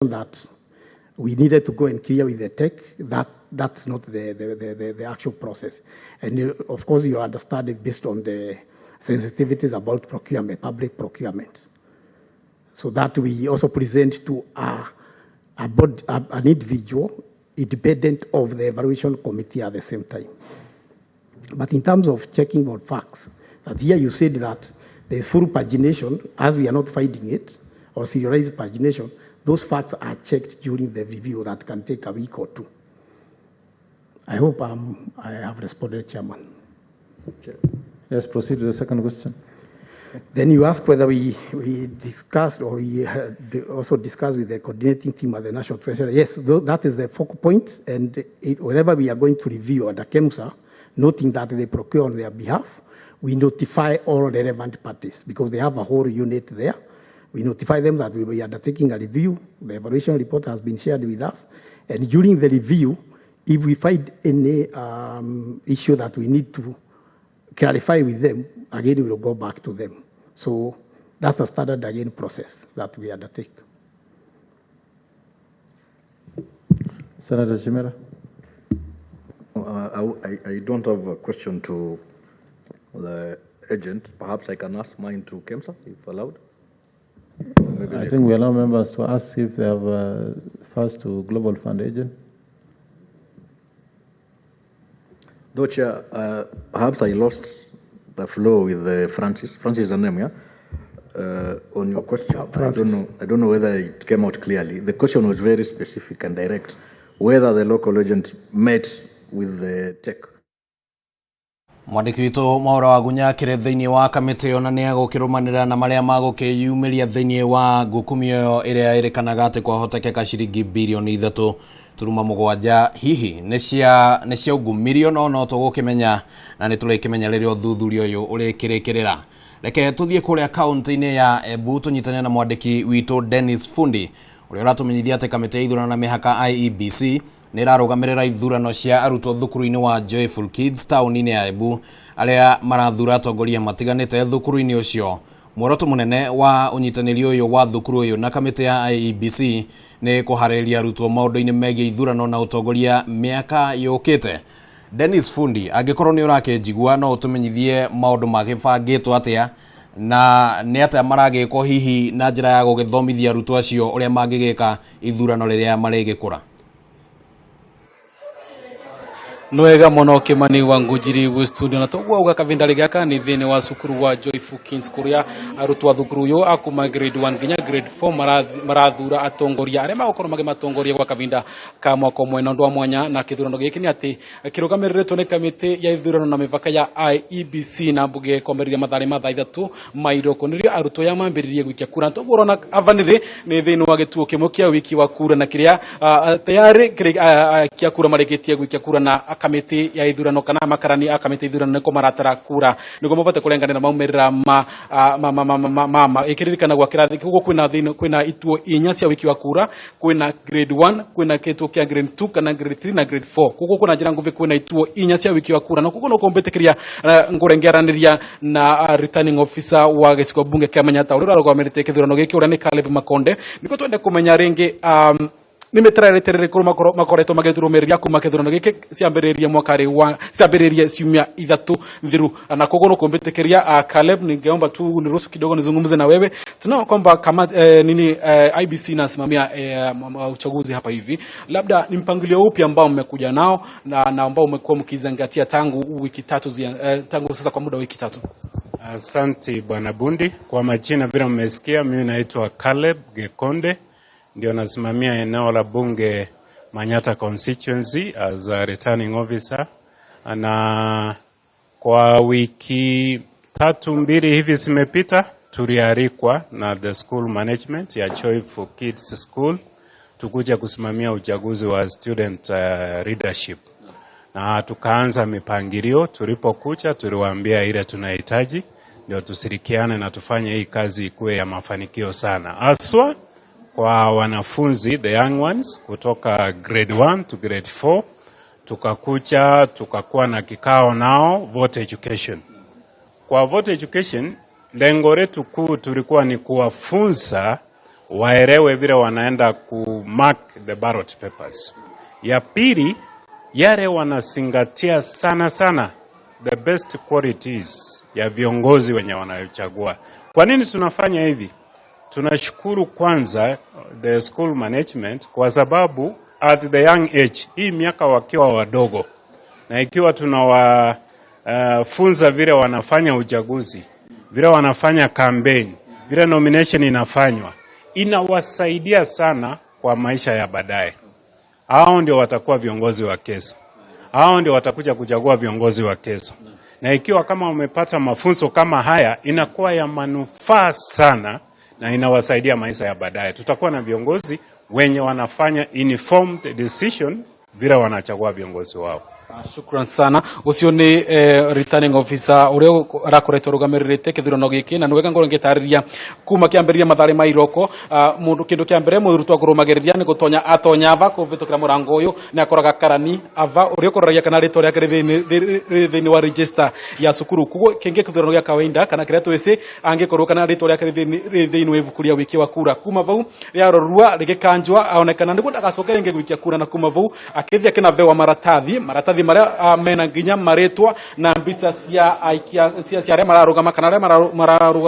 That we needed to go and clear with the tech, that's not the actual process. And of course, you understand it based on the sensitivities about procurement, public procurement. So that we also present to a board, an individual independent of the evaluation committee at the same time. But in terms of checking on facts, that here you said that there is full pagination, as we are not finding it, or serialized pagination, those facts are checked during the review that can take a week or two. I hope I have responded, Chairman. Yes, proceed to the second question. Then you ask whether we discussed or we also discussed with the coordinating team at the National Treasury. Yes, that is the focal point. And whenever we are going to review under KEMSA, noting that they procure on their behalf, we notify all relevant parties because they have a whole unit there. We notify them that we will be undertaking a review. The evaluation report has been shared with us. And during the review, if we find any issue that we need to clarify with them, again, we will go back to them. So that's a standard, again, process that we undertake. Senator Chimera. I don't have a question to the agent. Perhaps I can ask mine to KEMSA, if allowed. Maybe I think we allow members to ask if they have first to Global Fund agent. Though, Chair, perhaps I lost the flow with Francis. Francis is the name, yeah? On your question, I don't know whether it came out clearly. The question was very specific and direct, whether the local agent met with the tech. Mwandĩki witũ Mwaũra wa Gunya akĩrĩ thĩinĩ wa kamĩtĩ ĩyo na nĩ agũkĩrũmanĩrĩra na marĩa magũkĩyumĩria thĩinĩ wa ngukumio ĩyo ĩrĩa ĩrĩkanaga atĩ kwahotekeka ciringi birioni 3.7 hihi nĩ ciaungumirio no no tũgũkĩmenya na nĩ tũrĩkĩmenya rĩrĩa ũthuthuria ũyũ ũrĩkĩrĩkĩrĩra. Reke tũthiĩ kũrĩa kaũntĩ-inĩ ya Embu tũnyitane na mwandĩki witũ Dennis Fundi ũrĩa ũratũmenyithia atĩ kamĩtĩ ya ithurano na mĩhaka IEBC nĩ ĩrarũgamĩrĩra ithurano cia arutwo thukuru-inĩ wa Joyful Kids taũni-inĩ ya Embu arĩa marathura atongoria matiganĩte thukuru-inĩ ũcio. Muoroto mũnene wa ũnyitanĩri ũyũ wa thukuru ũyũ na kamĩtĩ ya IEBC nĩ kũharĩrĩria arutwo maũndũ-inĩ megiĩ ithurano na ũtongoria mĩaka yũkĩte. Dennis Fundi, angĩkorwo nĩ ũrakĩnjigua no ũtũmenyithie maũndũ magĩbangĩtwo atĩa na nĩ atĩa maragĩkwo hihi na njĩra ya gũgĩthomithia arutwo acio ũrĩa mangĩgĩka ithurano rĩrĩa marĩgĩkũra. Nwega muno Kimani wa Ngujiri wi studio na toguo auga kavinda gaka ni thiini wa cukuru wa Joyful Kids kuria arutwo a thukuru uyu akuma grade 1 nginya grade 4 marathura atongoria aria magukorwo magimatongoria gwa kavinda ka mwaka ũmwe. Na ũndũ wa mwanya na kithurano giki ni ati kirugamiриritwo ni kamiti ya ithurano na mivaka ya IEBC na mbunge kwambĩrĩria mathaa ma thaa 3 ma iroko nirio arutwo aya mambĩrĩrie gwikia kura. Toguo urona avanire ni thiini wa gituo kimwe kia wiki wa kura na kiria tayari kia kura marikitie gwikia kura na kamiti ya ithurano kana makarani a kamiti ithurano niko maratara kura niguo mabote kurenganira maumirira ma ma ma ma ma ma ma ikiririkana gwa kirathi koguo kwina thini kwina ituo inya cia wiki wa kura, kwina grade 1, kwina kituo kia grade 2 kana grade 3 na grade 4. Koguo kwina njira nguvi kwina ituo inya cia wiki wa kura na koguo no kombetikiria ngurengeraniria na returning officer wa gicigo bunge kia Manyatta uria urarugamirite kithurano giki uria ni Caleb Makonde niguo twende kumenya ringi nä mä terereterere kå makoretwo magätå kuma kĩthurano gĩkĩ ciambĩrĩrie mwaka wa ciambĩrĩrie ciumia 3 thiru na koguo no kumbĩtĩkĩria. Caleb, ningeomba tu niruhusu kidogo nizungumze na wewe. Tunaona kwamba kama nini IBC inasimamia uchaguzi hapa hivi, labda ni mpangilio upi ambao mmekuja nao na ambao umekuwa mkizingatia tangu wiki tatu tangu sasa kwa muda wa wiki 3? Asante Bwana Bundi. Kwa majina vile mmesikia, mimi naitwa Caleb Gekonde, ndio nasimamia eneo la bunge Manyatta constituency as a returning officer. Na kwa wiki 3-2 hivi zimepita, tulialikwa na the school management ya Joyful Kids School tukuja kusimamia uchaguzi wa student leadership, na tukaanza mipangilio. Tulipokuja tuliwaambia ile tunahitaji ndio tushirikiane na tufanye hii kazi ikuwe ya mafanikio sana, haswa kwa wanafunzi the young ones kutoka grade 1 to grade 4. Tukakuja tukakuwa na kikao nao voter education. Kwa voter education lengo letu kuu tulikuwa ni kuwafunza Waelewe vile wanaenda ku mark the ballot papers. Ya pili, yale wanazingatia sana sana the best qualities ya viongozi wenye wanayochagua. Kwa nini tunafanya hivi? Tunashukuru kwanza the school management kwa sababu at the young age, hii miaka wakiwa wadogo, na ikiwa tunawafunza vile wanafanya uchaguzi, vile wanafanya campaign, vile nomination inafanywa, inawasaidia sana kwa maisha ya baadaye. Hao ndio watakuwa viongozi wa kesho, hao ndio watakuja kuchagua viongozi wa kesho. Na ikiwa kama wamepata mafunzo kama haya, inakuwa ya manufaa sana na inawasaidia maisha ya baadaye. Tutakuwa na viongozi wenye wanafanya informed decision vile wanachagua viongozi wao. Shukran sana. Ucio ni returning officer uria arakoretwo arugamirire kithurano giki, na niwega ngorwo ngitariria kuma kiambiriria mathare ma iroko. Mundu kindu kia mbere murutwo akurumagiriria ni gutonya atonya ava kuvitukira murango uyu ni akoraga karani ava uria ukoragia kana ritwa riake ri thiini wa register ya cukuru. Kuguo kingi kithurano gia kawaida kana kiria twisi angikorwo kana ritwa riake ri thiini wa ibuku ria wikia wa kura, kuma vau riarorua rigikanjwa aonekana niguo ndagacoke ringi gwikia kura, na kuma vau akithia akinavewa maratathi maria mena nginya maritwa na mbica cia aikia cia aria mararugama kana aria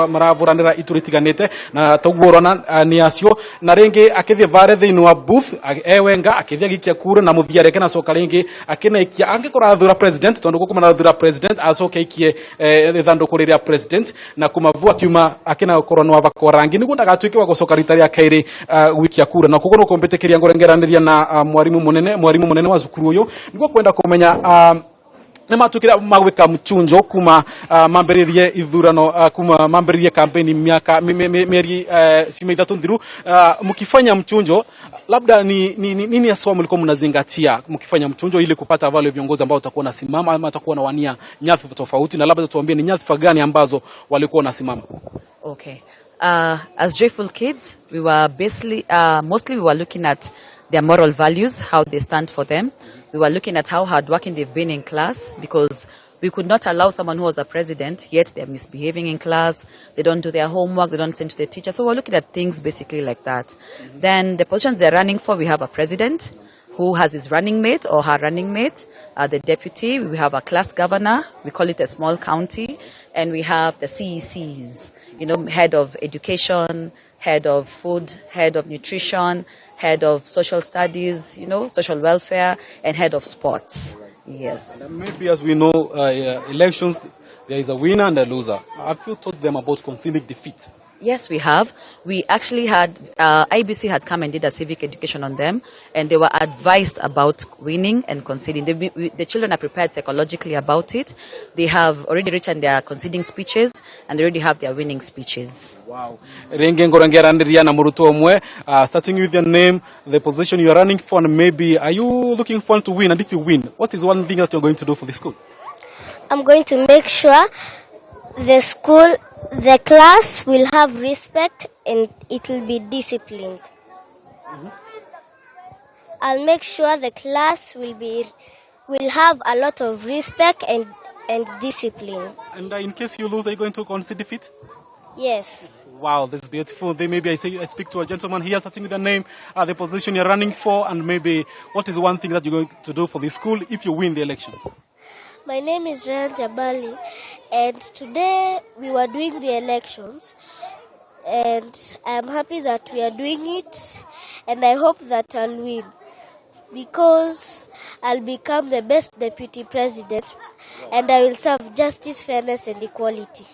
maravuranira ituri itiganite, na toguo urona ni acio. Na ringi akithie vare thiini wa booth ewenga akithia gikia kura, na muthia reke nacoka ringi akinaikia angikorwo arathura president, tondu guku marathura president, acoke aikie ithanduku riria president, na kuma vu akiuma akinakorwo no avakwo rangi niguo ndagatuike wa gucoka rita ria kairi gwikia kura. Na koguo nukumbitikiria ngurengeraniria na mwarimu munene wa cukuru uyu niguo kwenda kumenya nä matuä magwä mchunjo kuma mambä ithurano, kuma mambä kampeni miaka mieri ciumia 3 thiru. Mkifanya mchunjo labda ni nini haswa mlikuwa mnazingatia mkifanya mchunjo ili kupata wale viongozi ambao watakuwa nasimama ama watakuwa na wania nyadhifa tofauti, na labda tuambie ni nyadhifa gani ambazo walikuwa wanasimama? Okay. As Joyful Kids, we were basically, mostly we were looking at their moral values, how they stand for them. We were looking at how hardworking they've been in class, because we could not allow someone who was a president, yet they're misbehaving in class, they don't do their homework, they don't send to the teacher. So we're looking at things basically like that. Then the positions they're running for, we have a president who has his running mate or her running mate, the deputy, we have a class governor, we call it a small county, and we have the CECs, head of education, head of food, head of nutrition, head of social studies, social welfare, and head of sports. Yes. And maybe as we know, elections, there is a winner and a loser. Have you taught them about conceding defeat? Yes, we have. We actually had, IEBC had come and did a civic education on them, and they were advised about winning and conceding. The children are prepared psychologically about it. They have already written their conceding speeches, and they already have their winning speeches. Wow. Ringi ngorongeraniria na murutwo umwe, starting with your name, the position you are running for, and maybe are you looking forward to win? And if you win, what is one thing that you're going to do for the school? I'm going to make sure the class will have respect and it will be disciplined. I'll make sure the class will have a lot of respect and discipline. And in case you lose, are you going to concede defeat? Yes. Wow, this is beautiful. Then maybe I speak to a gentleman here, starting with the name, the position you're running for, and maybe what is one thing that you're going to do for the school if you win the election? My name is Ryan Jabali, and today we were doing the elections, and I am happy that we are doing it, and I hope that I'll win because I'll become the best deputy president and I will serve justice, fairness, and equality.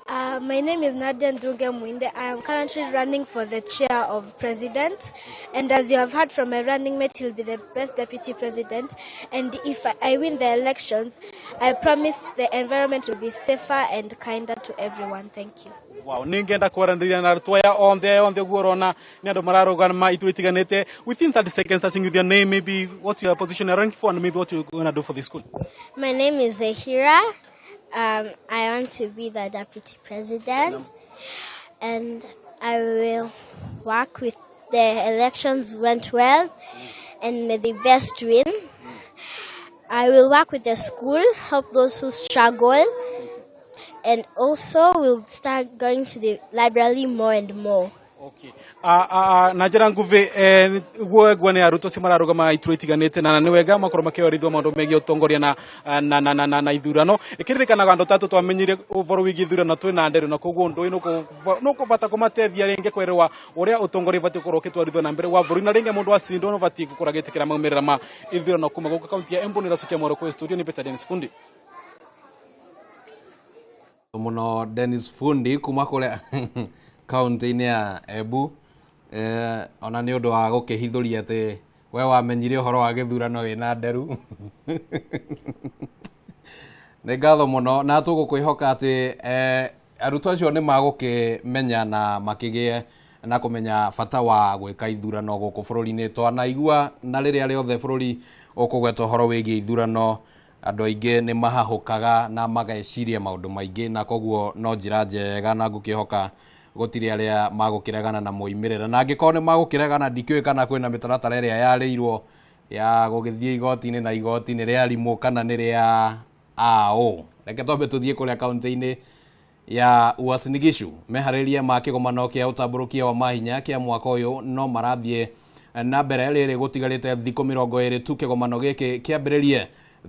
My name is Nadia Ndunge Mwinde. I am currently running for the chair of president. And as you have heard from my running mate, he'll be the best deputy president. And if I win the elections, I promise the environment will be safer and kinder to everyone. Thank you. Wow, ningenda kwaranĩria na arutwo aya onthe ũguo ũrona nĩ andũ mararũgama iturwa itiganĩte. Within 30 seconds, starting with your name, maybe what your position you're running for, and maybe what you're going to do for the school. My name is Zahira. I want to be the deputy president, and I will work with the elections went well, and may the best win. I will work with the school, help those who struggle, and also we'll start going to the library more and more. Okay. Na njĩra nguhĩ, guo nĩ arutwo acio mararũgama iturwa itiganĩte na nĩ wega makorwo makĩorithwo maũndũ megiĩ ũtongoria na ithurano. Ĩkĩririkanaga andũ tatũ twamenyire ũboro wĩgiĩ ithurano twĩna nderu, na koguo ũndũ ũyũ nũkũbata kũmateithia rĩngĩ kwerwa ũrĩa ũtongoria ũbatiĩ gũkorwo ũkĩtwarithio na mbere wa bũrũri, na rĩngĩ mũndũ acindwo no ũbatiĩ gũkorwo agĩtĩkĩra maumĩrĩra ma ithurano. Kuma gũkũ kaunti ya Embu nĩracokia mwaro kwĩ studio nĩ Peter Dennis Fundi. Muno Dennis Fundi kuma kuria kaunti-inĩ ya Embu, ona nĩ ũndũ wa gũkĩhithũria atĩ we wamenyire ũhoro wa gĩthurano wĩna nderu. Nĩ ngatho mũno na tũgũkwĩhoka atĩ arutwo acio nĩ magũkĩmenya na makĩgĩe na kũmenya bata wa gwĩka ithurano gũkũ bũrũri-inĩ. Twanaigua na rĩrĩa rĩothe bũrũri ũkũgweta ũhoro wĩgiĩ ithurano, andũ aingĩ nĩ mahahũkaga na mageciria maũndũ maingĩ, na koguo no njĩra njega na ngũkĩhoka gũtirĩ arĩa magũkĩregana na moimĩrĩra, na angĩkorwo nĩ magũkĩregana, ndikĩũĩ kana kwĩna mĩtaratara ĩrĩa yarĩirwo ya gũgĩthiĩ igoti-inĩ, na igoti nĩ rĩa arimũ kana nĩ rĩa aũ. Reke twambe tũthiĩ kũrĩa kaunti-inĩ ya Uasin Gishu. Meharĩria ma kĩgomano kĩa ũtambũrũkia wa mahinya kĩa mwaka ũyũ no marathiĩ na mbere, rĩrĩ gũtigarĩte thikũ 20 tu kĩgomano gĩkĩ kĩambĩrĩrie.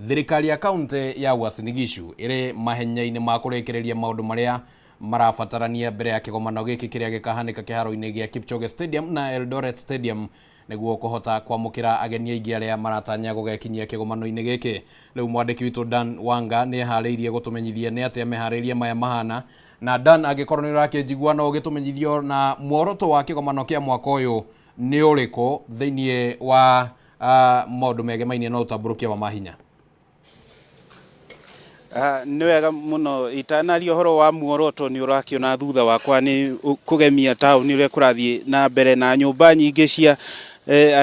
Thirikari ya kaunti ya Uasin Gishu ĩrĩ mahenya-inĩ ma kũrĩkĩrĩria maũndũ marĩa marabatarania mbere ya kĩgomano gĩkĩ kĩrĩa gĩkahanĩka kĩharo-inĩ gĩa Kipchoge Stadium na Eldoret Stadium, nĩguo kũhota kwamũkĩra ageni aingĩ arĩa maratanya gũgekinyia kĩgomano-inĩ gĩkĩ. Rĩu mwandĩki witũ Dan Wanga nĩ eharĩirie gũtũmenyithia nĩ atĩa meharĩria maya mahana. Na Dan, angĩkorwo nĩ ũrakĩnjigua, no ũgĩtũmenyithio na muoroto wa kĩgomano kĩa mwaka ũyũ nĩ ũrĩkũ thĩinĩ wa maũndũ megemainie na ũtambũrũkia wa mahinya? Nĩ wega mũno. Itanaria ũhoro wa muoroto, nĩ ũrakĩona thutha wakwa nĩ kũgemia taũni ũrĩa kũrathiĩ na mbere, na nyũmba nyingĩ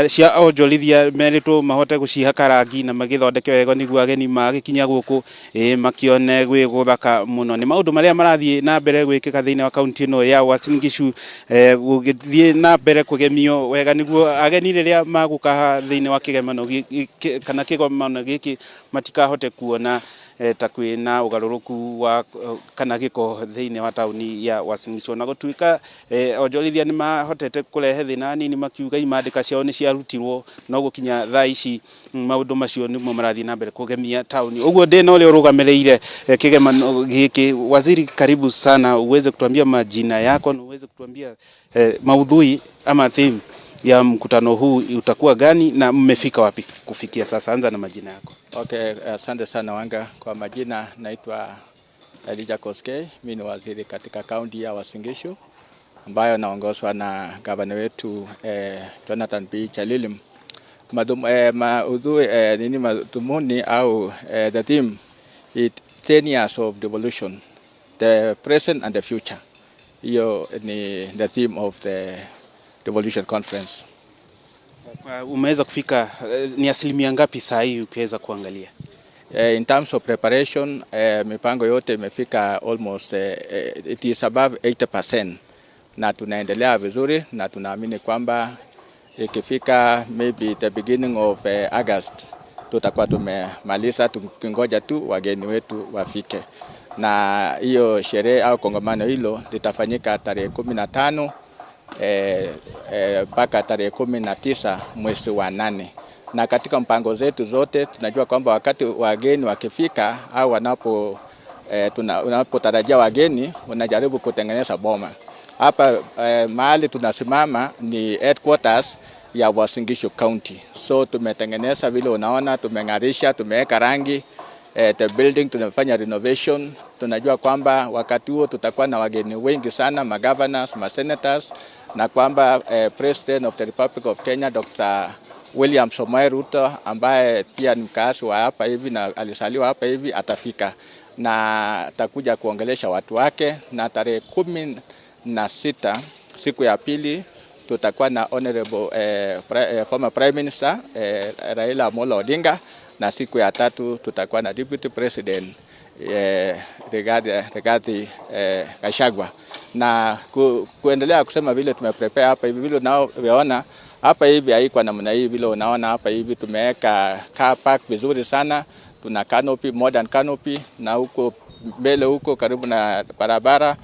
cia onjorithia merĩtwo mahote gũcihaka rangi na magĩthondeke wega nĩguo ageni magĩkinya gũkũ makĩone gwĩ gũthaka mũno. Nĩ maũndũ marĩa marathiĩ na mbere gwĩkĩka thĩinĩ wa kaunti ĩno ya Uasin Gishu, gũgĩthiĩ na mbere kũgemio wega nĩguo ageni rĩrĩa magũka haha thĩinĩ wa kĩgemano kana kĩgomano gĩkĩ matikahote kuona ta kwĩna ũgarũrũku wa kana gĩko thĩinĩ wa taũni ya Uasin Gishu. Na gũtuĩka onjorithia nĩ mahotete kũrehe thĩna nini makiuga imandĩka ciao nĩ ciarutirwo, no gũkinya thaa ici maũndũ macio nĩmo marathiĩ na mbere kũgemia taũni. Ũguo ndĩna ũrĩa ũrũgamĩrĩire kĩgemano gĩkĩ. Waziri, karibu sana, uweze kutuambia majina yako na uweze kutuambia maudhui ama theme ya mkutano huu utakuwa gani na mmefika wapi kufikia sasa? Anza na majina yako. Okay, asante sana Wanga. Kwa majina naitwa Elijah Koskei, mimi ni waziri katika kaunti ya Uasin Gishu ambayo naongozwa na gavana wetu Jonathan B. Chelilim. Maudhui nini madhumuni au the theme it 10 years of devolution, the present and the future. Hiyo ni the theme of the devolution conference. Umeweza kufika ni asilimia ngapi saa hii ukiweza kuangalia? In terms of preparation, mipango yote imefika almost it is above 80% na tunaendelea vizuri na tunaamini kwamba ikifika maybe the beginning of August tutakuwa tumemaliza, tukingoja tu wageni wetu wafike. Na hiyo sherehe au kongamano hilo litafanyika tarehe 15 mpaka tarehe 19 mwezi wa 8. Na katika mpango zetu zote tunajua kwamba wakati wageni wakifika au unapotarajia wageni, unajaribu kutengeneza boma. Hapa mahali tunasimama ni headquarters ya Uasin Gishu County. So tumetengeneza vile unaona, tumeng'arisha, tumeweka rangi the building, tumefanya renovation. Tunajua kwamba wakati huo tutakuwa na wageni wengi sana, ma governors, ma senators, na kwamba President of the Republic of Kenya Dr. William Samoei Ruto ambaye pia ni mkazi wa hapa hivi na alizaliwa hapa hivi atafika na atakuja kuongelesha watu wake, na tarehe 16, siku ya pili, tutakuwa na Honorable former Prime Minister Raila Amolo Odinga, na siku ya tatu tutakuwa na Deputy President Rigathi Gachagua. Na kuendelea kusema vile tumeprepare hapa hivi, vile unaoona hapa hivi haikuwa namna hii. Vile unaona hapa hivi tumeweka car park vizuri sana, tuna canopy, modern canopy, na huko mbele huko karibu na barabara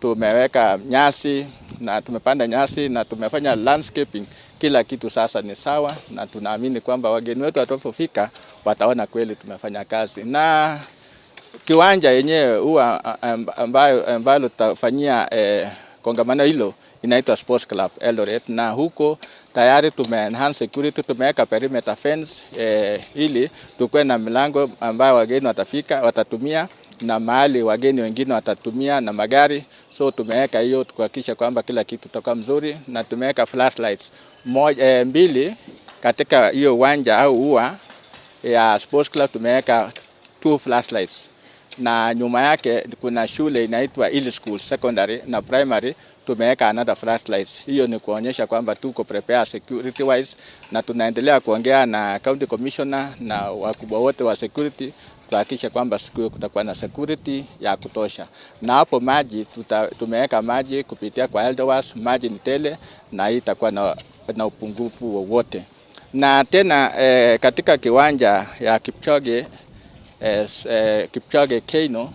tumeweka nyasi. na tumepanda nyasi na tumefanya landscaping, kila kitu sasa ni sawa, na tunaamini kwamba wageni wetu watapofika wataona kweli tumefanya kazi. Na kiwanja yenyewe huwa ambayo ambalo tutafanyia kongamano hilo inaitwa Sports Club Eldoret, na huko tayari tume enhance security, tumeweka perimeter fence ili tukuwe na milango ambayo wageni watafika watatumia na mahali wageni wengine watatumia na magari. So tumeweka hiyo kuhakikisha kwamba kila kitu kitakuwa mzuri, na tumeweka flashlights moja, mbili katika hiyo uwanja au ua ya Sports Club tumeweka two flashlights, na nyuma yake kuna shule inaitwa Hill School Secondary na Primary tumeweka another flashlights. Hiyo ni kuonyesha kwamba tuko prepare security wise, na tunaendelea kuongea na county commissioner na wakubwa wote wa security tuhakikishe kwamba siku hiyo kutakuwa na security ya kutosha. Na hapo maji tumeweka maji kupitia kwa Eldowas, maji ni tele na hii itakuwa na upungufu wowote. Na tena katika kiwanja ya Kipchoge Kipchoge Keino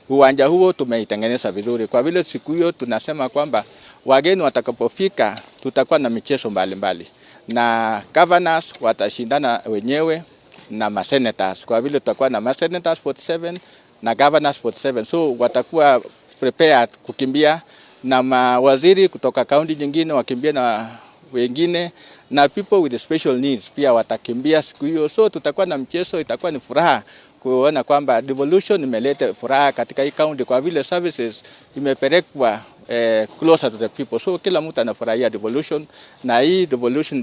uwanja huo tumeitengeneza vizuri, kwa vile siku hiyo tunasema kwamba wageni watakapofika tutakuwa na michezo mbalimbali na governors watashindana wenyewe na masenators, kwa vile tutakuwa na masenators 47 na governors 47, so watakuwa prepared kukimbia na mawaziri kutoka kaunti nyingine wakimbia na wengine na people with special needs pia watakimbia siku hiyo, so tutakuwa na mchezo, itakuwa ni furaha kuona kwamba devolution imeleta furaha katika hii county kwa vile services imepelekwa closer to the people, so kila mtu anafurahia devolution, na hii devolution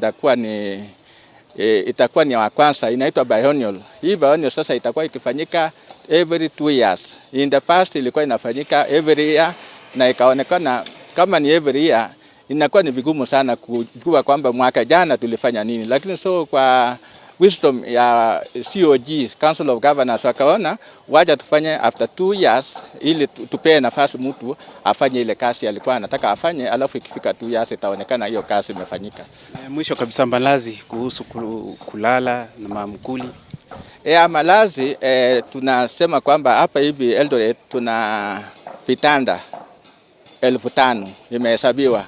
itakuwa ni wa kwanza, inaitwa biennial. Hii biennial sasa itakuwa ikifanyika every 2 years. In the past ilikuwa inafanyika every year, na ikaonekana kama ni every year inakuwa ni vigumu sana kujua kwamba mwaka jana tulifanya nini, lakini so kwa wisdom ya COG, Council of Governors, wakaona wacha tufanye after 2 years ili tupee nafasi mtu afanye ile kazi alikuwa anataka afanye, alafu ikifika 2 years itaonekana hiyo kazi imefanyika. Mwisho kabisa, malazi kuhusu kulala na maamkuli. Ya malazi tunasema kwamba hapa hivi Eldoret tuna vitanda 5,000 imehesabiwa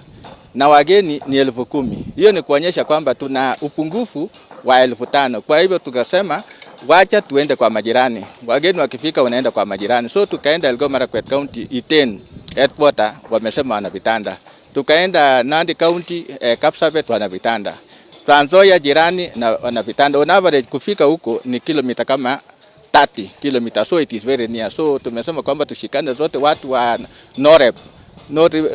na wageni ni 10,000. Hiyo ni kuonyesha kwamba tuna upungufu wa 5,000. Kwa hivyo tukasema wacha tuende kwa majirani, wageni wakifika wanaenda kwa majirani. So tukaenda Elgeyo Marakwet County Iten headquarter, wamesema wana vitanda. Tukaenda Nandi County Kapsabet wana vitanda. Trans Nzoia jirani na wana vitanda. On average kufika huko ni kilomita kama 30 kilomita, so it is very near. So tumesema kwamba tushikane zote watu wa NOREB,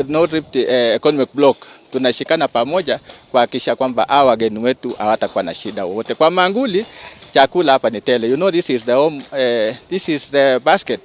North Rift Economic Block, tunashikana pamoja kuhakikisha kwamba hawa wageni wetu hawatakuwa na shida wowote. Kwa mankuli, chakula hapa ni tele. You know this is the home, this is the basket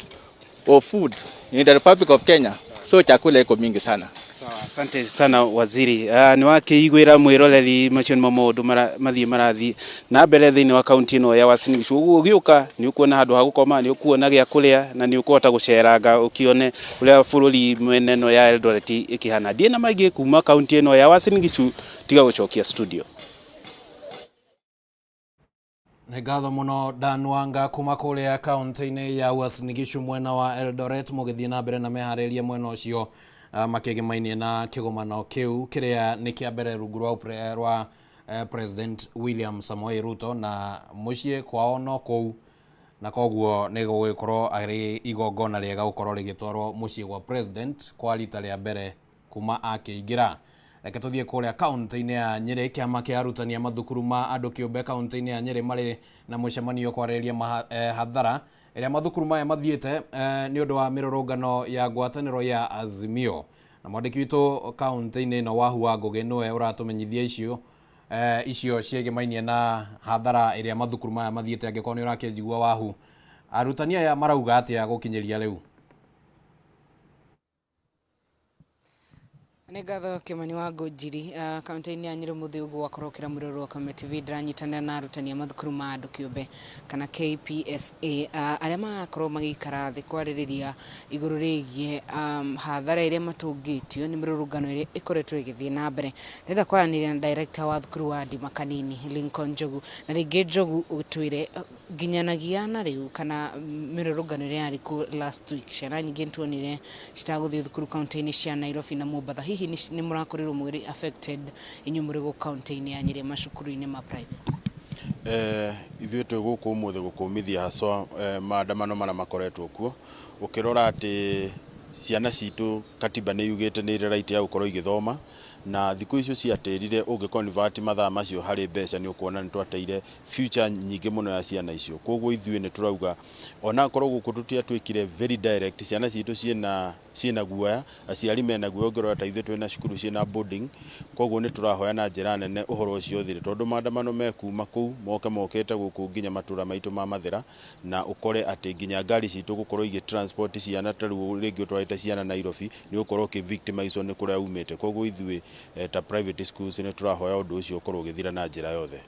of food in the Republic of Kenya. So chakula iko mingi sana. Sawa, asante sana waziri. Nĩ wakĩiguĩra mwĩroreri, macio nĩmo maũndũ mathiĩ marathiĩ na mbere thĩinĩ wa kaunti ĩno ya Uasin Gishu. Ũguo ũgĩũka nĩ ũkuona handũ ha gũkoma, nĩ ũkuona gĩa kũrĩa na nĩ ũkũhota gũceranga ũkĩone ũrĩa bũrũri mwene ĩno ya Eldoret ĩkĩhana. Ndiĩ na maingĩ kuma kaunti ĩno ya Uasin Gishu, tiga gũcokia studio. Nĩ ngatho mũno Dan Wanga kuma kũrĩa kaunti-inĩ ya Uasin Gishu mwena wa Eldoret, mũgĩthiĩ na mbere na meharĩria mwena ũcio makĩgĩmainie na kĩgomano kĩu kĩrĩa nĩ kĩa mbere rungu rwa President William Samoei Ruto na mũciĩ kwao no kũu, na koguo nĩ gũgĩkorwo arĩ igongona rĩega gũkorwo rĩgĩtwarwo mũciĩ gwa president kwa rita rĩa mbere kuma akĩingĩra. Reke tũthiĩ kũrĩa kaunti-inĩ ya Nyĩrĩ. Kĩama kĩa arutani a mathukuru ma andũ kĩũmbe kaunti-inĩ ya Nyĩrĩ marĩ na mũcemanio kwarĩrĩria hathara ĩrĩa mathukuru maya mathiĩte nĩ ũndũ wa mĩrũrũngano ya ngwatanĩro ya Azimio, na mwandĩki witũ kaunti-inĩ ĩno Wahu wa Ngũgĩ nĩwe ũratũmenyithia icio ciĩgĩmainie na hathara ĩrĩa mathukuru maya mathiĩte. Angĩkorwo nĩ ũrakĩnjigua Wahu, arutani aya marauga atĩa gũkinyĩria rĩu? Nĩ ngatho Kĩmani wa Ngũnjiri. Kaunti-inĩ ya Nyĩrĩ mũthĩ ũguo wakorwo ũkĩra mwĩroreri wa Kameme TV ndĩranyitanĩra na arutani a mathukuru ma andũ kĩũmbe kana KPSA arĩa marakorwo magĩikara thĩ kwarĩrĩria igũrũ rĩgiĩ hathara ĩrĩa matũngĩtio nĩ mĩrũrũngano ĩrĩa ĩkoretwo ĩgĩthiĩ na mbere. Ndĩrenda kwaranĩria na director wa thukuru wa Ndimakanini Lincoln Njogu na rĩngĩ Njogu ũtwĩre Nginyanagia na rĩu kana mĩrũrũngano ĩrĩa yarĩ kuo last week, ciana nyingĩ nĩtuonire citagũthiĩ thukuru kaunti-inĩ cia Nairobi na Mombatha. Hihi nĩ mũrakorirwo mũrĩ affected inyuĩ mũrĩ gũkũ kaunti-inĩ ya Nyĩrĩ macukuru-inĩ ma private? Ithuĩ twĩ gũkũ ũmũthĩ gũkũmithia haswa maandamano marĩa makoretwo kuo. Ũkĩrora atĩ ciana citũ katiba nĩ yugĩte nĩ irĩ right ya gũkorwo igĩthoma, na thikũ icio ciatĩrire ũngĩ convert mathaa macio harĩ mbeca nĩ ũkuona nĩ twateire future nyingĩ mũno ya ciana icio. Kwoguo ithuĩ nĩ tũrauga ona korwo gũkũ tũtiatuĩkire very direct, ciana citũ ciĩna ciĩna guoya, aciari mena guoya ũngĩrora ta ithuĩ twĩna cukuru ciĩna boarding, kwoguo nĩ tũrahoya na njĩra nene ũhoro ũcio ũthire tondũ maandamano mekuma kũu moke mokĩte gũkũ nginya matũra maitũ ma Mathĩra na ũkore atĩ nginya ngari citũ gũkorwo igĩ transport ciana ta rĩu rĩngĩ ũtwarĩte ciana Nairobi nĩ ũgũkorwo ũkĩ victimize wo nĩ kũrĩa umĩte. Kwoguo ithuĩ ta private schools nĩ tũrahoya ũndũ ũcio ũkorwo ũgĩthira na njĩra yothe.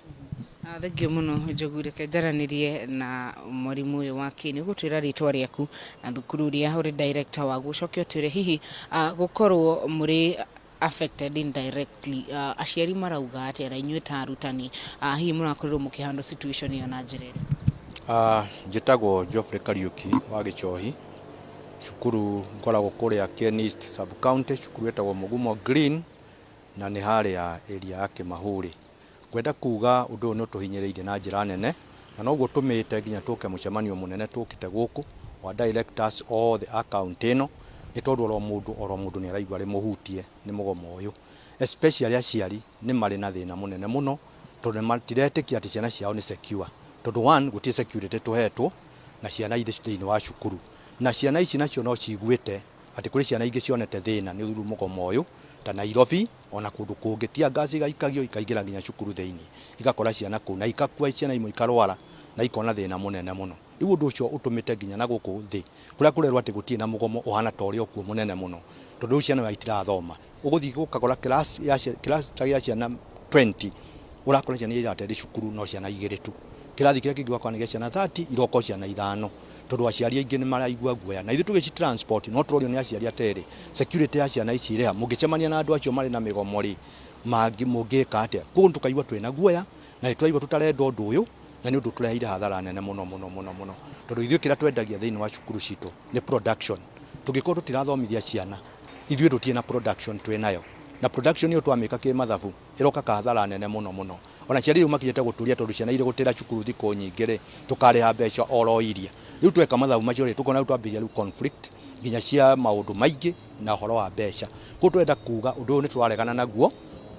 Thengiũ mũno Njogu, reke njaranĩrie na mwarimũ ũyũ wa kĩni. Ũgũtwĩra rĩtwa rĩaku na thukuru ũrĩa ũrĩ director waguo, ũcoke ũtwĩre hihi gũkorwo mũrĩ affected indirectly, aciari marauga atĩa na inyuĩ ta arutani hihi mũrakorirwo mũkĩ handle situation ĩyo na njĩra ĩrĩkũ? Njĩtagwo Geoffrey Kariũki wa Gĩchohi, cukuru ngoragwo kũrĩa Kieni East Sub County, cukuru ĩtagwo Mũgumo Green na nĩ harĩa area ya Kĩmahũrĩ. Ngwenda kuga ũndũ ũyũ nĩ ũtũhinyĩrĩirie na njĩra nene na noguo ũtũmĩte nginya tũke mũcemanio mũnene tũkĩte gũkũ wa directors othe a county ĩno nĩ tondũ oro mũndũ oro mũndũ nĩ araigua arĩ mũhutie nĩ mũgomo ũyũ. Especially aciari nĩ marĩ na thĩna mũnene mũno tondũ matiretĩkia atĩ ciana ciao nĩ secure. Tondũ one gũtirĩ security tũhetwo na ciana irĩ thĩinĩ wa cukuru. Na ciana ici nacio no ciguĩte atĩ kũrĩ ciana ingĩ cionete thĩna nĩ ũndũ mũgomo ũyũ ta Nairobi ona kũndũ kũngĩ. Tear gas igaikagio ikaingĩra nginya cukuru thĩinĩ igakora ciana kũu na ikakua ciana imwe ikarwara na ikona thĩna mũnene mũno. Rĩu ũndũ ũcio ũtũmĩte nginya na gũkũ thĩ kũrĩa kũrerwo atĩ gũtirĩ na mũgomo ũhana ta ũrĩa ũkuo mũnene mũno tondũ rĩu ciana itirathoma. Ũgũthiĩ ũkagora class ya class ta ya ciana 20 ũrakora ciana iria iratendi cukuru no ciana igĩrĩ tu. Kĩrathi kĩrĩa kĩngĩ ũgakora nĩ gĩa ciana 30 iroka o ciana ithano tondũ aciari aingĩ nĩ maraigua guoya. Na ithuĩ tũgĩci transport no tũrorio nĩ aciari atĩrĩrĩ, security ya ciana ici ĩrĩ ha? Mũngĩcemania na andũ acio marĩ na mĩgomo rĩ, mũngĩka atĩa? Koguo tũkaigua twĩna guoya na nĩ tũraigua tũtarenda ũndũ ũyũ na nĩ ũndũ ũtũreheire hathara nene mũno mũno mũno mũno tondũ ithuĩ kĩrĩa twendagia thĩinĩ wa cukuru citũ nĩ production. Tũngĩkorwo tũtirathomithia ciana ithuĩ tũtirĩ na production twĩ nayo na production ĩyo twamĩka kĩmathabu ĩroka kahathara nene mũno mũno. Ona aciari rĩu makinyĩte gũtũria tondũ ciana irĩ gũtĩra cukuru thikũ nyingĩ rĩ, tũkarĩha mbeca oro iria. Rĩu tweka mathabu macio rĩ, tũkona rĩu twambĩrĩria rĩu conflict nginya cia maũndũ maingĩ na ũhoro wa mbeca. Koguo tũrenda kuga ũndũ ũyũ nĩ tũraregana naguo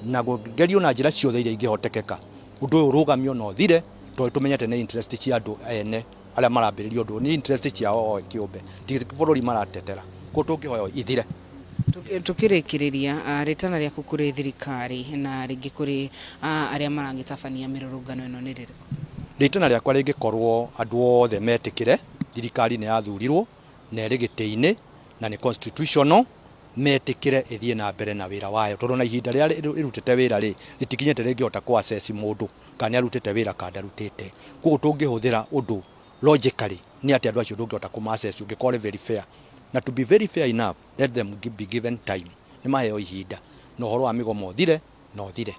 na kũgerio na njĩra ciothe iria ingĩhotekeka ũndũ ũyũ ũrũgamio na ũthire tondũ tũmenyete nĩ interest cia andũ ene arĩa marambĩrĩria ũndũ ũyũ, nĩ interest ciao o kĩũmbe, ti bũrũri maratetera. Koguo tũngĩhoya ithire. Tũkĩrĩkĩrĩria, rĩtana rĩaku kũrĩ thirikari na rĩngĩ kũrĩ arĩa maragĩtabania mĩrũrũngano ĩno nĩ rĩrĩkũ? Rĩtana rĩakwa rĩngĩkorwo andũ othe metĩkĩre thirikari nĩ yathurirwo na ĩrĩ gĩtĩ-inĩ na nĩ constitutional, metĩkĩre ĩthiĩ na mbere na wĩra wayo tondũ ona ihinda rĩrĩa ĩrutĩte wĩra rĩ, rĩtikinyĩte rĩngĩhota kũ assess mũndũ kana nĩ arutĩte wĩra kana ndarutĩte. Koguo tũngĩhũthĩra ũndũ logically nĩ atĩ andũ acio ndũngĩhota kũma assess ũngĩkorwo ũrĩ very fair. Na to be very fair enough, let them be given time, nĩ maheo ihinda na ũhoro wa mĩgomo ũthire na ũthire.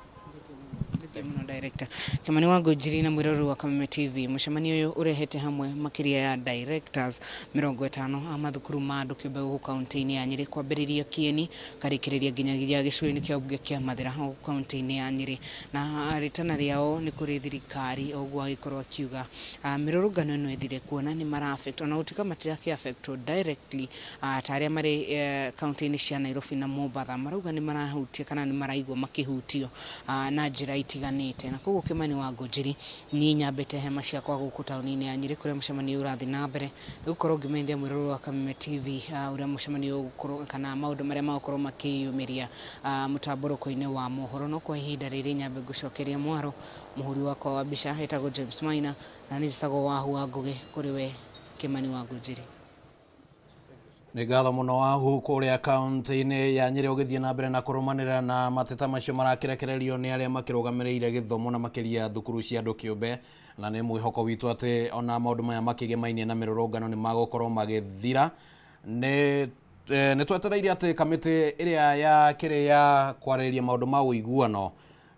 Thengiũ mũno director. Kĩmani wa Ngũnjiri na mwĩroreri wa Kameme TV, mũcemanio ũyũ ũrehete hamwe makĩria ya directors 50 a mathukuru ma andũ kĩũmbe gũkũ kaunti-inĩ ya Nyĩrĩ kwambĩrĩria Kieni karĩkĩrĩria nginyagia gĩcigo-inĩ kĩa ũmbunge kĩa Mathĩra gũkũ kaunti-inĩ ya Nyĩrĩ na rĩtana rĩao nĩ kũrĩ thirikari o ũguo agĩkorwo akiuga mĩrũrũngano ĩno ĩthire kuona nĩ mara affect ona gũtuĩka matirakĩ affectwo directly ta arĩa marĩ kaunti-inĩ cia Nairobi na Mombatha marauga nĩ marahutia kana nĩ maraigua makĩhutio na njĩra itiganĩte. Na koguo Kĩmani wa Ngũnjiri niĩ nyambĩte hema ciakwa gũkũ taũni-inĩ ya Nyĩrĩ kũrĩa mũcemanio ũyũ ũrathiĩ na mbere nĩ gũkorwo ngĩmenyithia mwĩroreri wa Kameme TV ũrĩa mũcemanio ũyũ ũgũkorwo kana maũndũ marĩa magũkorwo makĩyumĩria mũtambũrũko-inĩ wa mohoro. No kwa ihinda rĩrĩ nyambe ngũcokerie mwaro mũhũri wakwa wa mbica etagwo James Maina na niĩ njĩtagwo Wahu wa Ngũgĩ kũrĩ we Kĩmani wa Ngũnjiri. Nĩ ngatho mũno wahu kũrĩa kaunti-inĩ ya Nyĩrĩ ũgĩthiĩ na mbere na kũrũmanĩrĩra na mateta macio marakĩrekererio nĩ arĩa makĩrũgamĩrĩire gĩthomo na makĩria thukuru cia andũ kĩũmbe, na nĩ mwĩhoko witũ atĩ ona maũndũ maya makĩgemainie na mĩrũrũngano nĩ magũkorwo magĩthira. Nĩ nĩ twetereire atĩ kamĩtĩ ĩrĩa ya kĩrĩ ya kwarĩrĩria maũndũ ma ũiguano